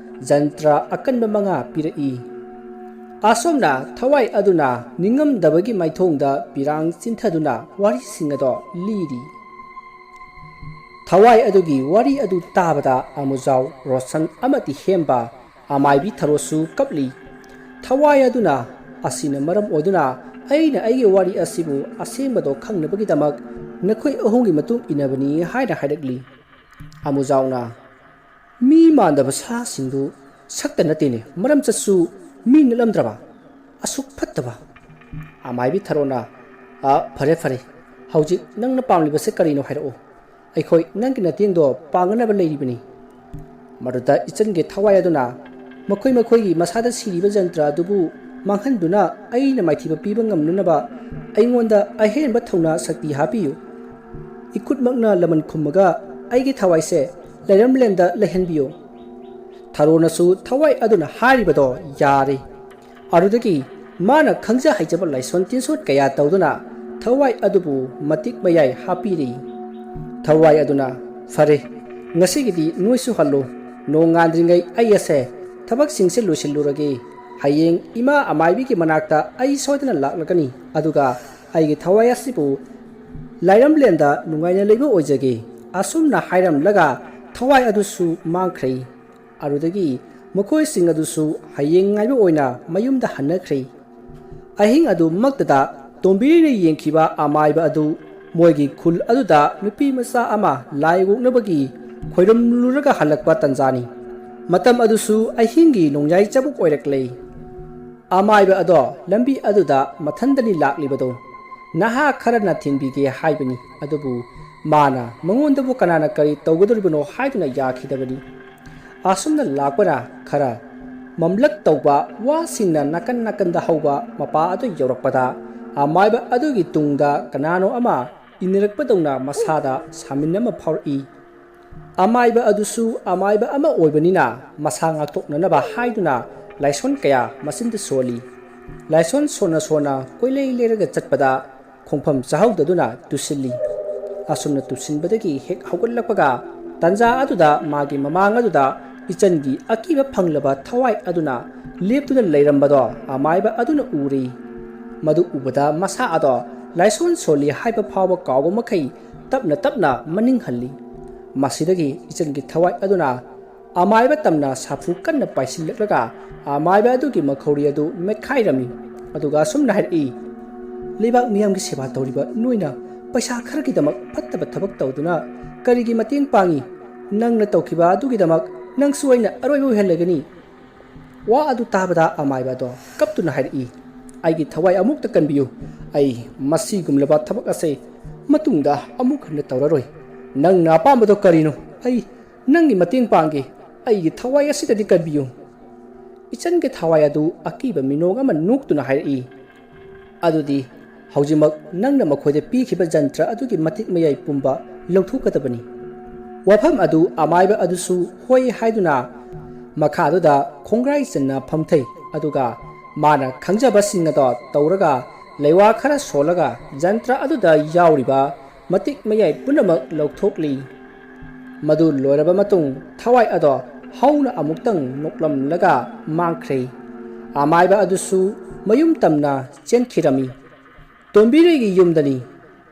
ꯖꯟꯇ꯭ꯔ ꯑꯀꯟꯕ ꯃꯉꯥ ꯄꯤꯔꯛꯏ꯫ ꯑꯁꯣꯝꯅ ꯊꯋꯥꯏ ꯑꯗꯨꯅ ꯅꯤꯡꯉꯝꯗꯕꯒꯤ ꯃꯥꯏꯊꯣꯡꯗ ꯄꯤꯔꯥꯡ ꯆꯤꯟꯊꯗꯨꯅ ꯋꯥꯔꯤꯁꯤꯡ ꯑꯗꯣ ꯂꯤꯔꯤ꯫ ꯊꯋꯥꯏ ꯑꯗꯨꯒꯤ ꯋꯥꯔꯤ ꯑꯗꯨ ꯇꯥꯕꯗ ꯑꯃꯨꯖꯥꯎ, ꯔꯣꯁꯟ ꯑꯃꯗꯤ ꯍꯦꯝꯕ ꯑꯃꯥꯏꯕꯤ ꯊꯔꯣꯁꯨ ꯀꯞꯂꯤ꯫ ꯊꯋꯥꯏ ꯑꯗꯨꯅ, "ꯑꯁꯤꯅ ꯃꯔꯝ ꯑꯣꯏꯗꯨꯅ ꯑꯩꯅ ꯑꯩꯒꯤ ꯋꯥꯔꯤ ꯑꯁꯤꯕꯨ ꯑꯁꯦꯡꯕꯗꯣ ꯈꯪꯅꯕꯒꯤꯗꯃꯛ ꯅꯈꯣꯏ ꯑꯍꯨꯝꯒꯤ ꯃꯇꯨꯡ ꯏꯟꯅꯕꯅꯤ" ꯍꯥꯏꯅ ꯍꯥꯏꯔꯛꯂꯤ꯫ ꯑꯃꯨꯖꯥꯎꯅ, "ꯃꯤ ꯃꯥꯟꯗꯕ ꯁꯥꯁꯤꯡꯗꯨ ꯁꯛꯇ ꯅꯠꯇꯦꯅꯦ, ꯃꯔꯝ ꯆꯠꯁꯨ ꯃꯤ ꯅꯠꯂꯝꯗ꯭ꯔꯕ? ꯑꯁꯨꯛ ꯐꯠꯇꯕ!" ꯑꯃꯥꯏꯕꯤ ꯊꯔꯣꯅ, "ꯑ, ꯐꯔꯦ, ꯐꯔꯦ, ꯍꯧꯖꯤꯛ ꯅꯪꯅ ꯄꯥꯝꯂꯤꯕꯁꯦ ꯀꯔꯤꯅꯣ ꯍꯥꯏꯔꯛꯑꯣ꯫ ꯑꯩꯈꯣꯏ ꯅꯪꯒꯤ ꯅꯇꯦꯡꯗꯣ ꯄꯥꯡꯒꯅꯕ ꯂꯩꯔꯤꯕꯅꯤ꯫" ꯃꯗꯨꯗ ꯏꯆꯟꯒꯤ ꯊꯋꯥꯏ ꯑꯗꯨꯅ ꯃꯈꯣꯏ ꯃꯈꯣꯏꯒꯤ ꯃꯁꯥꯗ ꯁꯤꯔꯤꯕ ꯖꯟꯇ꯭ꯔ ꯑꯗꯨꯕꯨ ꯃꯥꯡꯍꯟꯗꯨꯅ ꯑꯩꯅ ꯃꯥꯏꯊꯤꯕ ꯄꯤꯕ ꯉꯝꯅꯅꯕ ꯑꯩꯉꯣꯟꯗ ꯑꯍꯦꯟꯕ ꯊꯧꯅꯥ ꯁꯛꯇꯤ ꯍꯥꯞꯄꯤꯌꯨ꯫ ꯏꯈꯨꯠꯃꯛꯅ ꯂꯃꯟ ꯈꯨꯝꯃꯒ ꯑꯩꯒꯤ ꯊꯋꯥꯏꯁꯦ ꯂꯩꯔꯝꯂꯦꯟꯗ ꯂꯩꯍꯟꯕꯤꯌꯨ꯫ ꯊꯔꯣꯅꯁꯨ ꯊꯋꯥꯏ ꯑꯗꯨꯅ ꯍꯥꯏꯔꯤꯕꯗꯣ ꯌꯥꯔꯦ꯫ ꯑꯗꯨꯗꯒꯤ ꯃꯥꯅ ꯈꯪꯖ ꯍꯩꯖꯕ ꯂꯥꯏꯁꯣꯟ ꯇꯤꯟꯁꯣꯟ ꯀꯌꯥ ꯇꯧꯗꯨꯅ ꯊꯋꯥꯏ ꯑꯗꯨꯕꯨ ꯃꯇꯤꯛ ꯃꯌꯥꯏ ꯍꯥꯞꯄꯤꯔꯤ꯫ ꯊꯋꯥꯏ ꯑꯗꯨꯅ, "ꯐꯔꯦ, ꯉꯁꯤꯒꯤꯗꯤ ꯅꯣꯏꯁꯨ ꯍꯜꯂꯨ꯫ ꯅꯣꯡꯉꯥꯟꯗ꯭ꯔꯤꯉꯩ ꯑꯩ ꯑꯁꯦ ꯊꯕꯛꯁꯤꯡꯁꯦ ꯂꯣꯏꯁꯤꯜꯂꯨꯔꯒꯦ꯫ ꯍꯌꯦꯡ ꯏꯃꯥ ꯑꯃꯥꯏꯕꯤꯒꯤ ꯃꯅꯥꯛꯇ ꯑꯩ ꯁꯣꯏꯗꯅ ꯂꯥꯛꯂꯒꯅꯤ, ꯑꯗꯨꯒ ꯑꯩꯒꯤ ꯊꯋꯥꯏ ꯑꯁꯤꯕꯨ ꯂꯥꯏꯔꯝꯂꯦꯟꯗ ꯅꯨꯡꯉꯥꯏꯅ ꯂꯩꯕ ꯑꯣꯏꯖꯒꯦ"꯫ ꯑꯁꯨꯝꯅ ꯍꯥꯏꯔꯝꯂꯒ ꯊꯋꯥꯏ ꯑꯗꯨꯁꯨ ꯃꯥꯡꯈ꯭ꯔꯦ꯫ ꯑꯗꯨꯗꯒꯤ ꯃꯈꯣꯏꯁꯤꯡ ꯑꯗꯨꯁꯨ ꯍꯌꯦꯡ ꯉꯥꯏꯕ ꯑꯣꯏꯅ ꯃꯌꯨꯝꯗ ꯍꯟꯅꯈ꯭ꯔꯦ꯫ ꯑꯍꯤꯡ ꯑꯗꯨꯃꯛꯇꯗ ꯇꯣꯝꯕꯤꯔꯤꯅ ꯌꯦꯡꯈꯤꯕ ꯑꯃꯥꯏꯕ ꯑꯗꯨ ꯃꯣꯏꯒꯤ ꯈꯨꯜ ꯑꯗꯨꯗ ꯅꯨꯄꯤ ꯃꯆꯥ ꯑꯃ ꯂꯥꯏ ꯑꯣꯛꯅꯕꯒꯤ ꯈꯣꯏꯔꯝꯂꯨꯔꯒ ꯍꯜꯂꯛꯄ ꯇꯟꯖꯥꯅꯤ꯫ ꯃꯇꯝ ꯑꯗꯨꯁꯨ ꯑꯍꯤꯡꯒꯤ ꯅꯣꯡꯌꯥꯏ ꯆꯕꯨꯛ ꯑꯣꯏꯔꯛꯂꯦ꯫ ꯑꯃꯥꯏꯕ ꯑꯗꯣ ꯂꯝꯕꯤ ꯑꯗꯨꯗ ꯃꯊꯟꯗꯅꯤ ꯂꯥꯛꯂꯤꯕꯗꯣ꯫ ꯅꯍꯥ ꯈꯔꯅ ꯊꯤꯟꯕꯤꯒꯦ ꯍꯥꯏꯕꯅꯤ, ꯑꯗꯨꯕꯨ ꯃꯥꯅ ꯃꯉꯣꯟꯗꯕꯨ ꯀꯅꯥꯅ ꯀꯔꯤ ꯇꯧꯒꯗꯧꯔꯤꯕꯅꯣ ꯍꯥꯏꯗꯨꯅ ꯌꯥꯈꯤꯗꯕꯅꯤ꯫ ꯑꯁꯨꯝꯅ ꯂꯥꯛꯄꯅ ꯈꯔ ꯃꯝꯂꯛ ꯇꯧꯕ ꯋꯥꯁꯤꯡꯅ ꯅꯥꯀꯟ ꯅꯥꯀꯟꯗ ꯍꯧꯕ ꯃꯄꯥ ꯑꯗꯨ ꯌꯧꯔꯛꯄꯗ, ꯑꯃꯥꯏꯕ ꯑꯗꯨꯒꯤ ꯇꯨꯡꯗ ꯀꯅꯥꯅꯣ ꯑꯃ ꯏꯟꯅꯔꯛꯄꯗꯧꯅ ꯃꯁꯥꯗ ꯁꯥꯃꯤꯟ ꯑꯃ ꯐꯥꯎꯔꯛꯏ꯫ ꯑꯃꯥꯏꯕ ꯑꯗꯨꯁꯨ ꯑꯃꯥꯏꯕ ꯑꯃ ꯑꯣꯏꯕꯅꯤꯅ ꯃꯁꯥ ꯉꯥꯛꯊꯣꯛꯅꯅꯕ ꯍꯥꯏꯗꯨꯅ ꯂꯥꯏꯁꯣꯟ ꯀꯌꯥ ꯃꯆꯤꯟꯗ ꯁꯣꯜꯂꯤ꯫ ꯂꯥꯏꯁꯣꯟ ꯁꯣꯟꯅ ꯁꯣꯟꯅ ꯀꯣꯏꯂꯩ ꯂꯩꯔꯒ ꯆꯠꯄꯗ ꯈꯣꯡꯐꯝ ꯆꯥꯍꯧꯗꯗꯨꯅ ꯇꯨꯁꯤꯜꯂꯤ꯫ ꯑꯁꯨꯝꯅ ꯇꯨꯁꯤꯟꯕꯗꯒꯤ ꯍꯦꯛ ꯍꯧꯒꯠꯂꯛꯄꯒ ꯇꯟꯖꯥ ꯑꯗꯨꯗ ꯃꯥꯒꯤ ꯃꯃꯥꯡ ꯑꯗꯨꯗ ꯏꯆꯟꯒꯤ ꯑꯀꯤꯕ ꯐꯪꯂꯕ ꯊꯋꯥꯏ ꯑꯗꯨꯅ ꯂꯦꯞꯇꯨꯅ ꯂꯩꯔꯝꯕꯗꯣ ꯑꯃꯥꯏꯕ ꯑꯗꯨꯅ ꯎꯔꯤ꯫ ꯃꯗꯨ ꯎꯕꯗ ꯃꯁꯥ ꯑꯗꯣ ꯂꯥꯏꯁꯣꯟ ꯁꯣꯜꯂꯤ ꯍꯥꯏꯕ ꯐꯥꯎꯕ ꯀꯥꯎꯕ ꯃꯈꯩ ꯇꯞꯅ ꯇꯞꯅ ꯃꯅꯤꯡ ꯍꯜꯂꯤ꯫ ꯃꯁꯤꯗꯒꯤ ꯏꯆꯟꯒꯤ ꯊꯋꯥꯏ ꯑꯗꯨꯅ ꯑꯃꯥꯏꯕ ꯇꯝꯅ ꯁꯥꯐꯨ ꯀꯟꯅ ꯄꯥꯏꯁꯤꯜꯂꯛꯂꯒ ꯑꯃꯥꯏꯕ ꯑꯗꯨꯒꯤ ꯃꯈꯧꯔꯤ ꯑꯗꯨ ꯃꯦꯠꯈꯥꯏꯔꯝꯃꯤ꯫ ꯑꯗꯨꯒ ꯑꯁꯨꯝꯅ ꯍꯥꯏꯔꯛꯏ, "ꯂꯩꯕꯥꯛ ꯃꯤꯌꯥꯝꯒꯤ ꯁꯦꯕꯥ ꯇꯧꯔꯤꯕ ꯅꯣꯏꯅ ꯄꯩꯁꯥ ꯈꯔꯒꯤꯗꯃꯛ ꯐꯠꯇꯕ ꯊꯕꯛ ꯇꯧꯗꯨꯅ ꯀꯔꯤꯒꯤ ꯃꯇꯦꯡ ꯄꯥꯡꯉꯤ? ꯅꯪꯅ ꯇꯧꯈꯤꯕ ꯑꯗꯨꯒꯤꯗꯃꯛ ꯅꯪꯁꯨ ꯑꯩꯅ ꯑꯔꯣꯏꯕ ꯑꯣꯏꯍꯜꯂꯒꯅꯤ"꯫ ꯋꯥ ꯑꯗꯨ ꯇꯥꯕꯗ ꯑꯃꯥꯏꯕ ꯑꯗꯣ ꯀꯞꯇꯨꯅ ꯍꯥꯏꯔꯛꯏ, "ꯑꯩꯒꯤ ꯊꯋꯥꯏ ꯑꯃꯨꯛꯇ ꯀꯟꯕꯤꯌꯨ꯫ ꯑꯩ ꯃꯁꯤꯒꯨꯝꯂꯕ ꯊꯕꯛ ꯑꯁꯦ ꯃꯇꯨꯡꯗ ꯑꯃꯨꯛ ꯍꯟꯅ ꯇꯧꯔꯔꯣꯏ꯫ ꯅꯪꯅ ꯑꯄꯥꯝꯕꯗꯣ ꯀꯔꯤꯅꯣ? ꯑꯩ ꯅꯪꯒꯤ ꯃꯇꯦꯡ ꯄꯥꯡꯒꯦ꯫ ꯑꯩꯒꯤ ꯊꯋꯥꯏ ꯑꯁꯤꯗꯗꯤ ꯀꯟꯕꯤꯌꯨ"꯫ ꯏꯆꯟꯒꯤ ꯊꯋꯥꯏ ꯑꯗꯨ ꯑꯀꯤꯕ ꯃꯤꯅꯣꯛ ꯑꯃ ꯅꯣꯛꯇꯨꯅ ꯍꯥꯏꯔꯛꯏ, "ꯑꯗꯨꯗꯤ ꯍꯧꯖꯤꯛꯃꯛ ꯅꯪꯅ ꯃꯈꯣꯏꯗ ꯄꯤꯈꯤꯕ ꯖꯟꯇ꯭ꯔ ꯑꯗꯨꯒꯤ ꯃꯇꯤꯛ ꯃꯌꯥꯏ ꯄꯨꯝꯕ ꯂꯧꯊꯣꯛꯀꯗꯕꯅꯤ"꯫ ꯋꯥꯐꯝ ꯑꯗꯨ ꯑꯃꯥꯏꯕ ꯑꯗꯨꯁꯨ ꯍꯣꯏ ꯍꯥꯏꯗꯨꯅ ꯃꯈꯥꯗꯨꯗ ꯈꯣꯡꯒ꯭ꯔꯥꯏ ꯆꯟꯅ ꯐꯝꯊꯩ꯫ ꯑꯗꯨꯒ ꯃꯥꯅ ꯈꯪꯖꯕꯁꯤꯡ ꯑꯗꯣ ꯇꯧꯔꯒ ꯂꯩꯋꯥ ꯈꯔ ꯁꯣꯜꯂꯒ ꯖꯟꯇ꯭ꯔ ꯑꯗꯨꯗ ꯌꯥꯎꯔꯤꯕ ꯃꯇꯤꯛ ꯃꯌꯥꯏ ꯄꯨꯝꯅꯃꯛ ꯂꯧꯊꯣꯛꯂꯤ꯫ ꯃꯗꯨ ꯂꯣꯏꯔꯕ ꯃꯇꯨꯡ ꯊꯋꯥꯏ ꯑꯗꯣ ꯍꯧꯅ ꯑꯃꯨꯛꯇꯪ ꯅꯣꯛꯂꯝꯂꯒ ꯃꯥꯡꯈ꯭ꯔꯦ꯫ ꯑꯃꯥꯏꯕ ꯑꯗꯨꯁꯨ ꯃꯌꯨꯝ ꯇꯝꯅ ꯆꯦꯟꯈꯤꯔꯝꯃꯤ꯫ ꯇꯣꯝꯕꯤꯔꯩꯒꯤ ꯌꯨꯝꯗꯅꯤ꯫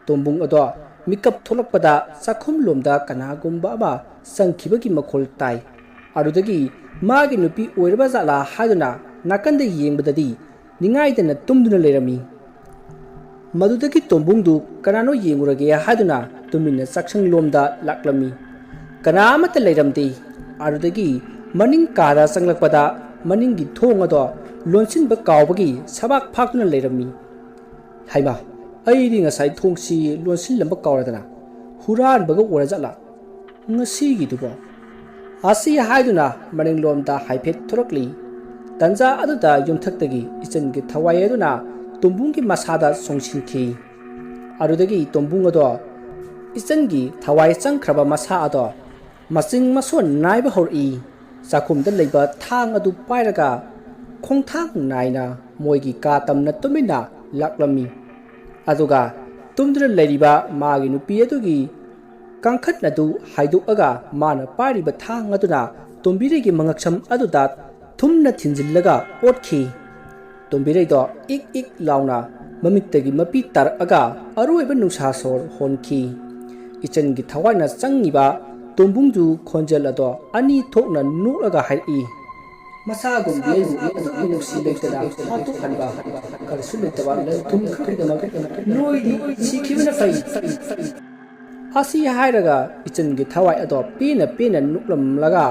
ꯇꯣꯝꯕꯨꯡ ꯑꯗꯣ ꯃꯤꯀꯞ ꯊꯣꯛꯂꯛꯄꯗ ꯆꯥꯛꯈꯨꯝꯂꯣꯝꯗ ꯀꯅꯥꯒꯨꯝꯕ ꯑꯃ ꯆꯪꯈꯤꯕꯒꯤ ꯃꯈꯣꯜ ꯇꯥꯏ꯫ ꯑꯗꯨꯗꯒꯤ ꯃꯥꯒꯤ ꯅꯨꯄꯤ ꯑꯣꯏꯔꯕ ꯖꯥꯠꯂꯥ ꯍꯥꯏꯗꯨꯅ ꯅꯥꯀꯟꯗ ꯌꯦꯡꯕꯗꯗꯤ ꯅꯤꯡꯉꯥꯏꯗꯅ ꯇꯨꯝꯗꯨꯅ ꯂꯩꯔꯝꯃꯤ꯫ ꯃꯗꯨꯗꯒꯤ ꯇꯣꯝꯕꯨꯡꯗꯨ ꯀꯅꯥꯅꯣ ꯌꯦꯡꯉꯨꯔꯒꯦ ꯍꯥꯏꯗꯨꯅ ꯇꯨꯃꯤꯟꯅ ꯆꯥꯛꯁꯪꯂꯣꯝꯗ ꯂꯥꯛꯂꯝꯃꯤ꯫ ꯀꯅꯥ ꯑꯃꯠꯇ ꯂꯩꯔꯝꯗꯦ꯫ ꯑꯗꯨꯗꯒꯤ ꯃꯅꯤꯡ ꯀꯥꯗ ꯆꯪꯂꯛꯄꯗ ꯃꯅꯤꯡꯒꯤ ꯊꯣꯡ ꯑꯗꯣ ꯂꯣꯟꯁꯤꯟꯕ ꯀꯥꯎꯕꯒꯤ ꯁꯕꯥꯛ ꯐꯥꯛꯇꯨꯅ ꯂꯩꯔꯝꯃꯤ꯫ ꯍꯩꯃꯥ, ꯑꯩꯗꯤ ꯉꯁꯥꯏ ꯊꯣꯡꯁꯤ ꯂꯣꯟꯁꯤꯜꯂꯝꯕ ꯀꯥꯎꯔꯗꯅ ꯍꯨꯔꯥꯟꯕꯒ ꯑꯣꯏꯔꯖꯥꯠꯂꯥ ꯉꯁꯤꯒꯤꯗꯨꯕꯣ? ꯑꯁꯤ ꯍꯥꯏꯗꯨꯅ ꯃꯅꯤꯡꯂꯣꯝꯗ ꯍꯥꯏꯐꯦꯠ ꯊꯣꯔꯛꯂꯤ꯫ ꯇꯟꯖꯥ ꯑꯗꯨꯗ ꯌꯨꯝꯊꯛꯇꯒꯤ ꯏꯆꯟꯒꯤ ꯊꯋꯥꯏ ꯑꯗꯨꯅ ꯇꯣꯝꯕꯨꯡꯒꯤ ꯃꯁꯥꯗ ꯆꯣꯡꯁꯤꯟꯈꯤ꯫ ꯑꯗꯨꯗꯒꯤ ꯇꯣꯝꯕꯨꯡ ꯑꯗꯣ ꯏꯆꯟꯒꯤ ꯊꯋꯥꯏ ꯆꯪꯈ꯭ꯔꯕ ꯃꯁꯥ ꯑꯗꯣ ꯃꯆꯤꯡ ꯃꯁꯣꯟ ꯅꯥꯏꯕ ꯍꯧꯔꯛꯏ꯫ ꯆꯥꯛꯈꯨꯝꯗ ꯂꯩꯕ ꯊꯥꯡ ꯑꯗꯨ ꯄꯥꯏꯔꯒ ꯈꯣꯡꯊꯥꯡ ꯅꯥꯏꯅ ꯃꯣꯏꯒꯤ ꯀꯥ ꯇꯝꯅ ꯇꯨꯃꯤꯟꯅ ꯂꯥꯛꯂꯝꯃꯤ꯫ ꯑꯗꯨꯒ ꯇꯨꯝꯗꯨꯅ ꯂꯩꯔꯤꯕ ꯃꯥꯒꯤ ꯅꯨꯄꯤ ꯑꯗꯨꯒꯤ ꯀꯥꯡꯈꯠ ꯑꯗꯨ ꯍꯥꯏꯗꯣꯛꯑꯒ ꯃꯥꯅ ꯄꯥꯏꯔꯤꯕ ꯊꯥꯡ ꯑꯗꯨꯅ ꯇꯣꯝꯕꯤꯔꯩꯒꯤ ꯃꯉꯛꯁꯝ ꯑꯗꯨꯗ ꯊꯨꯝꯅ ꯊꯤꯟꯖꯤꯜꯂꯒ ꯑꯣꯠꯈꯤ꯫ ꯇꯣꯝꯕꯤꯔꯩꯗꯣ ꯏꯛ ꯏꯛ ꯂꯥꯎꯅ ꯃꯃꯤꯠꯇꯒꯤ ꯃꯄꯤ ꯇꯥꯔꯛꯑꯒ ꯑꯔꯣꯏꯕ ꯅꯨꯡꯁꯥ ꯁꯣꯔ ꯍꯣꯟꯈꯤ꯫ ꯏꯆꯟꯒꯤ ꯊꯋꯥꯏꯅ ꯆꯪꯉꯤꯕ ꯇꯣꯝꯕꯨꯡꯗꯨ ꯈꯣꯟꯖꯦꯜ ꯑꯗꯣ ꯑꯅꯤ ꯊꯣꯛꯅ ꯅꯣꯛꯂꯒ ꯍꯥꯏꯔꯛꯏ, "ꯃꯁꯥꯒꯨꯝꯗꯤ ꯑꯩꯕꯨ ꯑꯗꯨꯛ ꯅꯨꯡꯁꯤ ꯂꯩꯇꯅ ꯍꯥꯠꯇꯣꯛꯍꯟꯕ ꯀꯔꯤꯁꯨ ꯂꯩꯇꯕ ꯂꯟ ꯊꯨꯝ ꯈꯔꯒꯤꯗꯃꯛ ꯅꯣꯏꯗꯤ ꯁꯤꯈꯤꯕꯅ ꯐꯩ꯫" ꯑꯁꯤ ꯍꯥꯏꯔꯒ ꯏꯆꯟꯒꯤ ꯊꯋꯥꯏ ꯑꯗꯣ ꯄꯦꯟꯅ ꯄꯦꯟꯅ ꯅꯣꯛꯂꯝꯂꯒ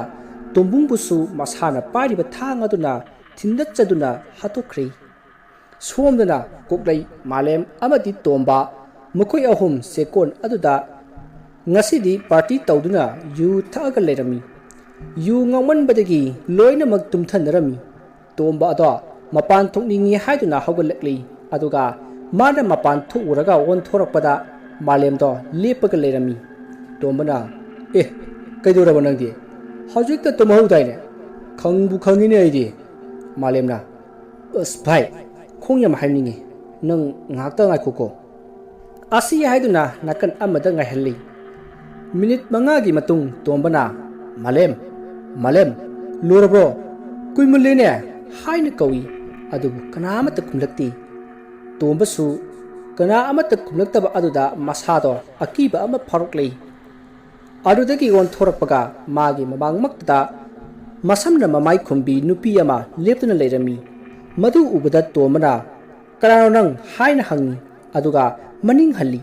ꯇꯣꯝꯕꯨꯡꯕꯨꯁꯨ ꯃꯁꯥꯅ ꯄꯥꯏꯔꯤꯕ ꯊꯥꯡ ꯑꯗꯨꯅ ꯊꯤꯟꯗꯠꯆꯗꯨꯅ ꯍꯥꯠꯇꯣꯛꯈ꯭ꯔꯦ꯫ ꯁꯣꯝꯗꯅ ꯀꯣꯛꯂꯩ, ꯃꯥꯂꯦꯝ ꯑꯃꯗꯤ ꯇꯣꯝꯕ, ꯃꯈꯣꯏ ꯑꯍꯨꯝ ꯆꯦꯛꯀꯣꯟ ꯑꯗꯨꯗ ꯉꯁꯤꯗꯤ ꯄꯥꯔꯇꯤ ꯇꯧꯗꯨꯅ ꯌꯨ ꯊꯛꯑꯒ ꯂꯩꯔꯝꯃꯤ꯫ ꯌꯨ ꯉꯥꯎꯃꯟꯕꯗꯒꯤ ꯂꯣꯏꯅꯃꯛ ꯇꯨꯝꯊꯅꯔꯝꯃꯤ꯫ ꯇꯣꯝꯕ ꯑꯗꯣ ꯃꯄꯥꯟ ꯊꯣꯛꯅꯤꯡꯉꯤ ꯍꯥꯏꯗꯨꯅ ꯍꯧꯒꯠꯂꯛꯂꯤ꯫ ꯑꯗꯨꯒ ꯃꯥꯅ ꯃꯄꯥꯟ ꯊꯣꯛꯎꯔꯒ ꯑꯣꯟꯊꯣꯔꯛꯄꯗ ꯃꯥꯂꯦꯝꯗꯣ ꯂꯦꯞꯄꯒ ꯂꯩꯔꯝꯃꯤ꯫ ꯇꯣꯝꯕꯅ, "ꯑꯦ, ꯀꯩꯗꯧꯔꯕ ꯅꯪꯗꯤ? ꯍꯧꯖꯤꯛꯇ ꯇꯨꯝꯍꯧꯗꯥꯏꯅꯦ? ꯈꯪꯕꯨ ꯈꯪꯉꯤꯅꯦ ꯑꯩꯗꯤ꯫" ꯃꯥꯂꯦꯝꯅ, "ꯑꯁ ꯚꯥꯏ, ꯈꯣꯡ ꯌꯥꯝ ꯍꯥꯏꯅꯤꯡꯉꯤ꯫ "ꯅꯪ ꯉꯥꯏꯍꯥꯛꯇ ꯉꯥꯏꯈꯣꯀꯣ," ꯑꯁꯤ ꯍꯥꯏꯗꯨꯅ ꯅꯥꯀꯟ ꯑꯃꯗ ꯉꯥꯏꯍꯜꯂꯤ꯫ ꯃꯤꯅꯤꯠ ꯃꯉꯥꯒꯤ ꯃꯇꯨꯡ ꯇꯣꯝꯕꯅ, "ꯃꯥꯂꯦꯝ, ꯃꯥꯂꯦꯝ, ꯂꯣꯏꯔꯕ꯭ꯔꯣ? ꯀꯨꯏꯃꯜꯂꯦꯅꯦ" ꯍꯥꯏꯅ ꯀꯧꯏ, ꯑꯗꯨꯕꯨ ꯀꯅꯥ ꯑꯃꯠꯇ ꯈꯨꯝꯂꯛꯇꯦ꯫ ꯇꯣꯝꯕꯁꯨ ꯀꯅꯥ ꯑꯃꯠꯇ ꯈꯨꯝꯂꯛꯇꯕ ꯑꯗꯨꯗ ꯃꯁꯥꯗꯣ ꯑꯀꯤꯕ ꯑꯃ ꯐꯥꯎꯔꯛꯂꯤ꯫ ꯑꯗꯨꯗꯒꯤ ꯑꯣꯟꯊꯣꯔꯛꯄꯒ ꯃꯥꯒꯤ ꯃꯃꯥꯡꯃꯛꯇꯗ ꯃꯁꯝꯅ ꯃꯃꯥꯏ ꯈꯨꯝꯕꯤ ꯅꯨꯄꯤ ꯑꯃ ꯂꯦꯞꯇꯨꯅ ꯂꯩꯔꯝꯃꯤ꯫ ꯃꯗꯨ ꯎꯕꯗ ꯇꯣꯝꯕꯅ, "ꯀꯅꯥꯅꯣ ꯅꯪ?" ꯍꯥꯏꯅ ꯍꯪꯉꯤ, ꯑꯗꯨꯒ ꯃꯅꯤꯡ ꯍꯜꯂꯤ꯫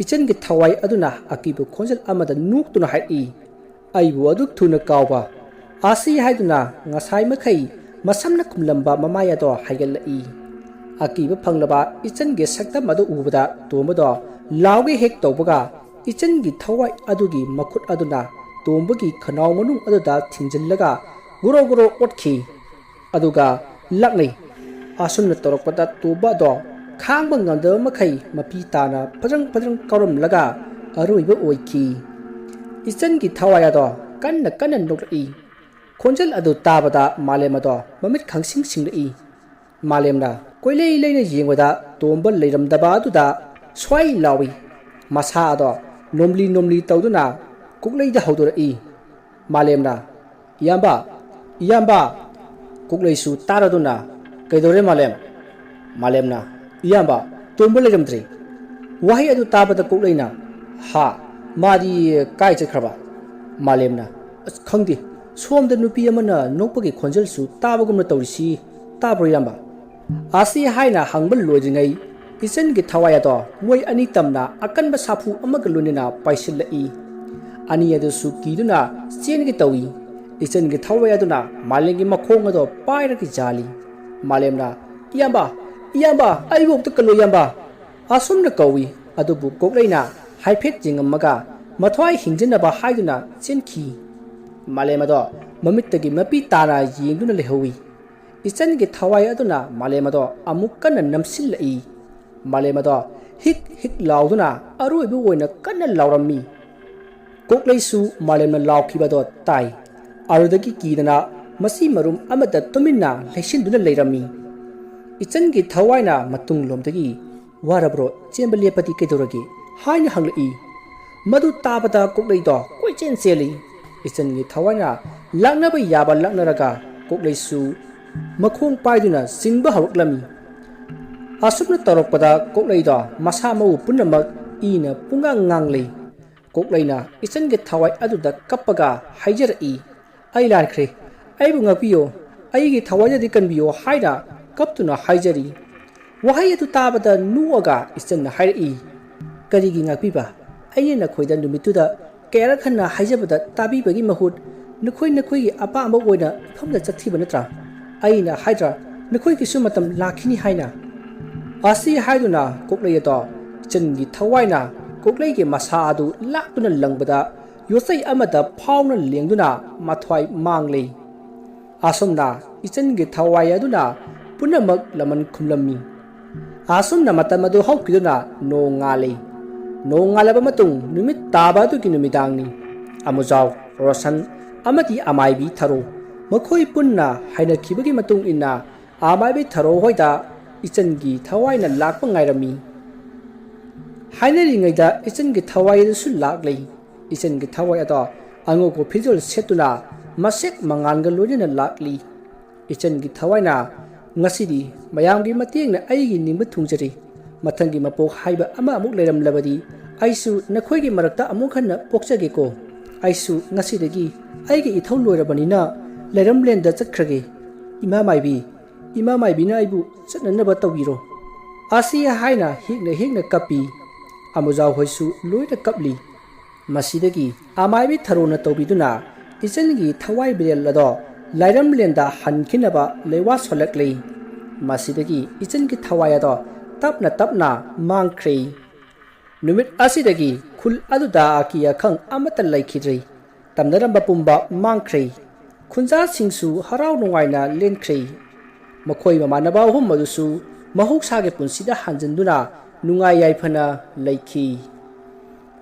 ꯏꯆꯟꯒꯤ ꯊꯋꯥꯏ ꯑꯗꯨꯅ ꯑꯀꯤꯕ ꯈꯣꯟꯖꯦꯜ ꯑꯃꯗ ꯅꯣꯛꯇꯨꯅ ꯍꯥꯏꯔꯛꯏ, "ꯑꯩꯕꯨ ꯑꯗꯨꯛ ꯊꯨꯅ ꯀꯥꯎꯕ?" ꯑꯁꯤ ꯍꯥꯏꯗꯨꯅ ꯉꯁꯥꯏ ꯃꯈꯩ ꯃꯁꯝꯅ ꯈꯨꯝꯂꯝꯕ ꯃꯃꯥꯏ ꯑꯗꯣ ꯍꯥꯏꯒꯠꯂꯛꯏ꯫ ꯑꯀꯤꯕ ꯐꯪꯂꯕ ꯏꯆꯟꯒꯤ ꯁꯛꯇꯝ ꯑꯗꯨ ꯎꯕꯗ ꯇꯣꯝꯕꯗꯣ ꯂꯥꯎꯒꯦ ꯍꯦꯛ ꯇꯧꯕꯒ, ꯏꯆꯟꯒꯤ ꯊꯋꯥꯏ ꯑꯗꯨꯒꯤ ꯃꯈꯨꯠ ꯑꯗꯨꯅ ꯇꯣꯝꯕꯒꯤ ꯈꯅꯥꯎ ꯃꯅꯨꯡ ꯑꯗꯨꯗ ꯊꯤꯡꯖꯤꯜꯂꯒ ꯒꯣꯔꯣ ꯒꯣꯔꯣ ꯑꯣꯠꯈꯤ꯫ ꯑꯗꯨꯒ ꯂꯥꯛꯅꯩ꯫ ꯑꯁꯨꯝꯅ ꯇꯧꯔꯛꯄꯗ ꯇꯣꯝꯕ ꯑꯗꯣ ꯈꯥꯡꯕ ꯉꯝꯗꯕ ꯃꯈꯩ ꯃꯄꯤ ꯇꯥꯅ ꯐꯖꯪ ꯐꯖꯪ ꯀꯥꯎꯔꯝꯂꯒ ꯑꯔꯣꯏꯕ ꯑꯣꯏꯈꯤ꯫ ꯏꯆꯟꯒꯤ ꯊꯋꯥꯏ ꯑꯗꯣ ꯀꯟꯅ ꯀꯟꯅ ꯅꯣꯛꯂꯛꯏ꯫ ꯈꯣꯟꯖꯦꯜ ꯑꯗꯨ ꯇꯥꯕꯗ ꯃꯥꯂꯦꯝ ꯑꯗꯣ ꯃꯃꯤꯠ ꯈꯪꯁꯤꯡ ꯁꯤꯡꯂꯛꯏ꯫ ꯃꯥꯂꯦꯝꯅ ꯀꯣꯏꯂꯩ ꯂꯩꯅ ꯌꯦꯡꯕꯗ ꯇꯣꯝꯕ ꯂꯩꯔꯝꯗꯕ ꯑꯗꯨꯗ ꯁ꯭ꯋꯥꯏ ꯂꯥꯎꯏ꯫ ꯃꯁꯥ ꯑꯗꯣ ꯅꯣꯝꯂꯤ ꯅꯣꯝꯂꯤ ꯇꯧꯗꯨꯅ ꯀꯣꯛꯂꯩꯗ ꯍꯧꯗꯣꯔꯛꯏ꯫ ꯃꯥꯂꯦꯝꯅ, "ꯏꯌꯥꯝꯕ, ꯏꯌꯥꯝꯕ!" ꯀꯣꯛꯂꯩꯁꯨ ꯇꯥꯔꯗꯨꯅ, "ꯀꯩꯗꯧꯔꯦ ꯃꯥꯂꯦꯝ?" ꯃꯥꯂꯦꯝꯅ, "ꯏꯌꯥꯝꯕ, ꯇꯣꯝꯕ ꯂꯩꯔꯝꯗ꯭ꯔꯦ!" ꯋꯥꯍꯩ ꯑꯗꯨ ꯇꯥꯕꯗ ꯀꯣꯛꯂꯩꯅ, "ꯍꯥ? ꯃꯥꯗꯤ ꯀꯥꯏ ꯆꯠꯈ꯭ꯔꯕ?" ꯃꯥꯂꯦꯝꯅ, "ꯑꯁ, ꯈꯪꯗꯦ꯫ ꯁꯣꯝꯗ ꯅꯨꯄꯤ ꯑꯃꯅ ꯅꯣꯛꯄꯒꯤ ꯈꯣꯟꯖꯦꯜꯁꯨ ꯇꯥꯕꯒꯨꯝꯅ ꯇꯧꯔꯤꯁꯤ, ꯇꯥꯕ꯭ꯔꯣ ꯏꯌꯥꯝꯕ?" ꯑꯁꯤ ꯍꯥꯏꯅ ꯍꯪꯕ ꯂꯣꯏꯗ꯭ꯔꯤꯉꯩ ꯏꯆꯟꯒꯤ ꯊꯋꯥꯏ ꯑꯗꯣ ꯃꯣꯏ ꯑꯅꯤ ꯇꯝꯅ ꯑꯀꯟꯕ ꯁꯥꯐꯨ ꯑꯃꯒ ꯂꯣꯏꯅꯅ ꯄꯥꯏꯁꯤꯜꯂꯛꯏ꯫ ꯑꯅꯤ ꯑꯗꯨꯁꯨ ꯀꯤꯗꯨꯅ ꯆꯦꯟꯒꯦ ꯇꯧꯏ꯫ ꯏꯆꯟꯒꯤ ꯊꯋꯥꯏ ꯑꯗꯨꯅ ꯃꯥꯂꯦꯝꯒꯤ ꯃꯈꯣꯡ ꯑꯗꯣ ꯄꯥꯏꯔꯒ ꯌꯥꯜꯂꯤ꯫ ꯃꯥꯂꯦꯝꯅ, "ꯏꯌꯥꯝꯕ, ꯏꯌꯥꯝꯕ, ꯑꯩꯕꯨ ꯑꯝꯇ ꯀꯜꯂꯣ ꯏꯌꯥꯝꯕ!" ꯑꯁꯨꯝꯅ ꯀꯧꯏ꯫ ꯑꯗꯨꯕꯨ ꯀꯣꯛꯂꯩꯅ ꯍꯥꯏꯐꯦꯠ ꯌꯦꯡꯉꯝꯃꯒ ꯃꯊ꯭ꯋꯥꯏ ꯍꯤꯡꯖꯅꯕ ꯍꯥꯏꯗꯨꯅ ꯆꯦꯟꯈꯤ꯫ ꯃꯥꯂꯦꯝ ꯑꯗꯣ ꯃꯃꯤꯠꯇꯒꯤ ꯃꯄꯤ ꯇꯥꯅ ꯌꯦꯡꯗꯨꯅ ꯂꯩꯍꯧꯏ꯫ ꯏꯆꯟꯒꯤ ꯊꯋꯥꯏ ꯑꯗꯨꯅ ꯃꯥꯂꯦꯝ ꯑꯗꯣ ꯑꯃꯨꯛ ꯀꯟꯅ ꯅꯝꯁꯤꯜꯂꯛꯏ꯫ ꯃꯥꯂꯦꯝ ꯑꯗꯣ ꯍꯤꯛ ꯍꯤꯛ ꯂꯥꯎꯗꯨꯅ ꯑꯔꯣꯏꯕ ꯑꯣꯏꯅ ꯀꯟꯅ ꯂꯥꯎꯔꯝꯃꯤ꯫ ꯀꯣꯛꯂꯩꯁꯨ ꯃꯥꯂꯦꯝꯅ ꯂꯥꯎꯈꯤꯕꯗꯣ ꯇꯥꯏ꯫ ꯑꯗꯨꯗꯒꯤ ꯀꯤꯗꯅ ꯃꯁꯤ ꯃꯔꯨꯝ ꯑꯃꯗ ꯇꯨꯃꯤꯟꯅ ꯂꯩꯁꯤꯟꯗꯨꯅ ꯂꯩꯔꯝꯃꯤ꯫ ꯏꯆꯟꯒꯤ ꯊꯋꯥꯏꯅ ꯃꯇꯨꯡꯂꯣꯝꯗꯒꯤ, "ꯋꯥꯔꯕ꯭ꯔꯣ? ꯆꯦꯟꯕ ꯂꯦꯞꯄꯗꯤ ꯀꯩꯗꯧꯔꯒꯦ?" ꯍꯥꯏꯅ ꯍꯪꯂꯛꯏ꯫ ꯃꯗꯨ ꯇꯥꯕꯗ ꯀꯣꯛꯂꯩꯗꯣ ꯀꯣꯏꯆꯦꯟ ꯆꯦꯜꯂꯤ꯫ ꯏꯆꯟꯒꯤ ꯊꯋꯥꯏꯅ ꯂꯥꯛꯅꯕ ꯌꯥꯕ ꯂꯥꯛꯅꯔꯒ ꯀꯣꯛꯂꯩꯁꯨ ꯃꯈꯣꯡ ꯄꯥꯏꯗꯨꯅ ꯆꯤꯡꯕ ꯍꯧꯔꯛꯂꯝꯃꯤ꯫ ꯑꯁꯨꯝꯅ ꯇꯧꯔꯛꯄꯗ ꯀꯣꯛꯂꯩꯗꯣ ꯃꯁꯥ ꯃꯎ ꯄꯨꯝꯅꯃꯛ ꯏꯅ ꯄꯨꯡꯉꯥꯡ ꯉꯥꯡꯂꯤ꯫ ꯀꯣꯛꯂꯩꯅ ꯏꯆꯟꯒꯤ ꯊꯋꯥꯏ ꯑꯗꯨꯗ ꯀꯞꯄꯒ ꯍꯥꯏꯖꯔꯛꯏ, "ꯑꯩ ꯂꯥꯟꯈ꯭ꯔꯦ, ꯑꯩꯕꯨ ꯉꯥꯛꯄꯤꯌꯣ, ꯑꯩꯒꯤ ꯊꯋꯥꯏꯗꯗꯤ ꯀꯟꯕꯤꯌꯣ" ꯍꯥꯏꯅ ꯀꯞꯇꯨꯅ ꯍꯥꯏꯖꯔꯤ꯫ ꯋꯥꯍꯩ ꯑꯗꯨ ꯇꯥꯕꯗ ꯅꯣꯛꯑꯒ ꯏꯆꯟꯅ ꯍꯥꯏꯔꯛꯏ, "ꯀꯔꯤꯒꯤ ꯉꯥꯛꯄꯤꯕ? ꯑꯩꯅ ꯅꯈꯣꯏꯗ ꯅꯨꯃꯤꯠꯇꯨꯗ ꯀꯌꯥꯔꯛ ꯍꯟꯅ ꯍꯥꯏꯖꯕꯗ ꯇꯥꯕꯤꯕꯒꯤ ꯃꯍꯨꯠ ꯅꯈꯣꯏ ꯅꯈꯣꯏꯒꯤ ꯑꯄꯥꯝꯕ ꯑꯣꯏꯅ ꯃꯐꯝꯗ ꯆꯠꯈꯤꯕ ꯅꯠꯇ꯭ꯔꯥ? ꯑꯩꯅ ꯍꯥꯏꯗ꯭ꯔꯥ ꯅꯈꯣꯏꯒꯤꯁꯨ ꯃꯇꯝ ꯂꯥꯛꯈꯤꯅꯤ ꯍꯥꯏꯅ?" ꯑꯁꯤ ꯍꯥꯏꯗꯨꯅ ꯀꯣꯛꯂꯩ ꯑꯗꯣ ꯏꯆꯟꯒꯤ ꯊꯋꯥꯏꯅ ꯀꯣꯛꯂꯩꯒꯤ ꯃꯁꯥ ꯑꯗꯨ ꯂꯥꯛꯇꯨꯅ ꯂꯪꯕꯗ ꯌꯣꯠꯆꯩ ꯑꯃꯗ ꯐꯥꯎꯅ ꯂꯦꯡꯗꯨꯅ ꯃꯊ꯭ꯋꯥꯏ ꯃꯥꯡꯂꯤ꯫ ꯑꯁꯨꯝꯅ ꯏꯆꯟꯒꯤ ꯊꯋꯥꯏ ꯑꯗꯨꯅ ꯄꯨꯝꯅꯃꯛ ꯂꯃꯟ ꯈꯨꯝꯂꯝꯃꯤ꯫ ꯑꯁꯨꯝꯅ ꯃꯇꯝ ꯑꯗꯨ ꯍꯧꯈꯤꯗꯨꯅ ꯅꯣꯡ ꯉꯥꯜꯂꯤ꯫ ꯅꯣꯡ ꯉꯥꯜꯂꯕ ꯃꯇꯨꯡ ꯅꯨꯃꯤꯠ ꯇꯥꯕ ꯑꯗꯨꯒꯤ ꯅꯨꯃꯤꯗꯥꯡꯅꯤ꯫ ꯑꯃꯨꯖꯥꯎ, ꯔꯣꯁꯟ ꯑꯃꯗꯤ ꯑꯃꯥꯏꯕꯤ ꯊꯔꯣ ꯃꯈꯣꯏ ꯄꯨꯟꯅ ꯍꯥꯏꯅꯈꯤꯕꯒꯤ ꯃꯇꯨꯡ ꯏꯟꯅ ꯑꯃꯥꯏꯕꯤ ꯊꯔꯣ ꯍꯣꯏꯗ ꯏꯆꯟꯒꯤ ꯊꯋꯥꯏꯅ ꯂꯥꯛꯄ ꯉꯥꯏꯔꯝꯃꯤ꯫ ꯍꯥꯏꯅꯔꯤꯉꯩꯗ ꯏꯆꯟꯒꯤ ꯊꯋꯥꯏ ꯑꯗꯨꯁꯨ ꯂꯥꯛꯂꯤ꯫ ꯏꯆꯟꯒꯤ ꯊꯋꯥꯏ ꯑꯗꯣ ꯑꯉꯧꯕ ꯐꯤꯖꯣꯜ ꯁꯦꯠꯇꯨꯅ ꯃꯁꯦꯛ ꯃꯉꯥꯜꯒ ꯂꯣꯏꯅꯅ ꯂꯥꯛꯂꯤ꯫ ꯏꯆꯟꯒꯤ ꯊꯋꯥꯏꯅ, "ꯉꯁꯤꯗꯤ ꯃꯌꯥꯝꯒꯤ ꯃꯇꯦꯡꯅ ꯑꯩꯒꯤ ꯅꯤꯡꯕ ꯊꯨꯡꯖꯔꯦ꯫ ꯃꯊꯪꯒꯤ ꯃꯄꯣꯛ ꯍꯥꯏꯕ ꯑꯃ ꯑꯃꯨꯛ ꯂꯩꯔꯝꯂꯕꯗꯤ ꯑꯩꯁꯨ ꯅꯈꯣꯏꯒꯤ ꯃꯔꯛꯇ ꯑꯃꯨꯛ ꯍꯟꯅ ꯄꯣꯛꯆꯒꯦꯀꯣ꯫ ꯑꯩꯁꯨ ꯉꯁꯤꯗꯒꯤ ꯑꯩꯒꯤ ꯏꯊꯧ ꯂꯣꯏꯔꯕꯅꯤꯅ ꯂꯩꯔꯝꯂꯦꯟꯗ ꯆꯠꯈ꯭ꯔꯒꯦ꯫ ꯏꯃꯥ ꯃꯥꯏꯕꯤ, ꯏꯃꯥ ꯃꯥꯏꯕꯤꯅ ꯑꯩꯕꯨ ꯆꯠꯅꯅꯕ ꯇꯧꯕꯤꯔꯣ"꯫ ꯑꯁꯤ ꯍꯥꯏꯅ ꯍꯦꯛꯅ ꯍꯦꯛꯅ ꯀꯞꯄꯤ꯫ ꯑꯃꯨꯖꯥꯎ ꯍꯣꯏꯁꯨ ꯂꯣꯏꯅ ꯀꯞꯂꯤ꯫ ꯃꯁꯤꯗꯒꯤ ꯑꯃꯥꯏꯕꯤ ꯊꯔꯣꯅ ꯇꯧꯕꯤꯗꯨꯅ ꯏꯆꯟꯒꯤ ꯊꯋꯥꯏ ꯕꯤꯔꯦꯜ ꯑꯗꯣ ꯂꯥꯏꯔꯝꯂꯦꯟꯗ ꯍꯟꯈꯤꯅꯕ ꯂꯩꯋꯥ ꯁꯣꯜꯂꯛꯂꯤ꯫ ꯃꯁꯤꯗꯒꯤ ꯏꯆꯟꯒꯤ ꯊꯋꯥꯏ ꯑꯗꯣ ꯇꯞꯅ ꯇꯞꯅ ꯃꯥꯡꯈ꯭ꯔꯦ꯫ ꯅꯨꯃꯤꯠ ꯑꯁꯤꯗꯒꯤ ꯈꯨꯜ ꯑꯗꯨꯗ ꯑꯀꯤ ꯑꯈꯪ ꯑꯃꯠꯇ ꯂꯩꯈꯤꯗ꯭ꯔꯦ꯫ ꯇꯝꯅꯔꯝꯕ ꯄꯨꯝꯕ ꯃꯥꯡꯈ꯭ꯔꯦ꯫ ꯈꯨꯟꯖꯥꯁꯤꯡꯁꯨ ꯍꯔꯥꯎ ꯅꯨꯡꯉꯥꯏꯅ ꯂꯦꯟꯈ꯭ꯔꯦ꯫ ꯃꯈꯣꯏ ꯃꯃꯥꯟꯅꯕ ꯑꯍꯨꯝ ꯑꯗꯨꯁꯨ ꯃꯍꯧꯁꯥꯒꯤ ꯄꯨꯟꯁꯤꯗ ꯍꯟꯖꯤꯟꯗꯨꯅ ꯅꯨꯡꯉꯥꯏ ꯌꯥꯏꯐꯅ ꯂꯩꯈꯤ꯫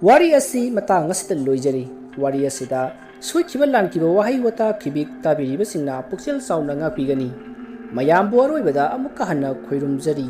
ꯋꯥꯔꯤ ꯑꯁꯤ ꯃꯇꯥꯡ ꯑꯁꯤꯗ ꯂꯣꯏꯖꯔꯤ꯫ ꯋꯥꯔꯤ ꯑꯁꯤꯗ ꯁꯣꯏꯈꯤꯕ ꯂꯥꯟꯈꯤꯕ ꯋꯥꯍꯩ ꯋꯥꯇꯥ ꯈꯤꯕꯤꯛ ꯇꯥꯕꯤꯔꯤꯕꯁꯤꯡꯅ ꯄꯨꯛꯆꯦꯜ ꯆꯥꯎꯅ ꯉꯥꯛꯄꯤꯒꯅꯤ꯫ ꯃꯌꯥꯝꯕꯨ ꯑꯔꯣꯏꯕꯗ ꯑꯃꯨꯛꯀ ꯍꯟꯅ ꯈꯨꯔꯨꯝꯖꯔꯤ꯫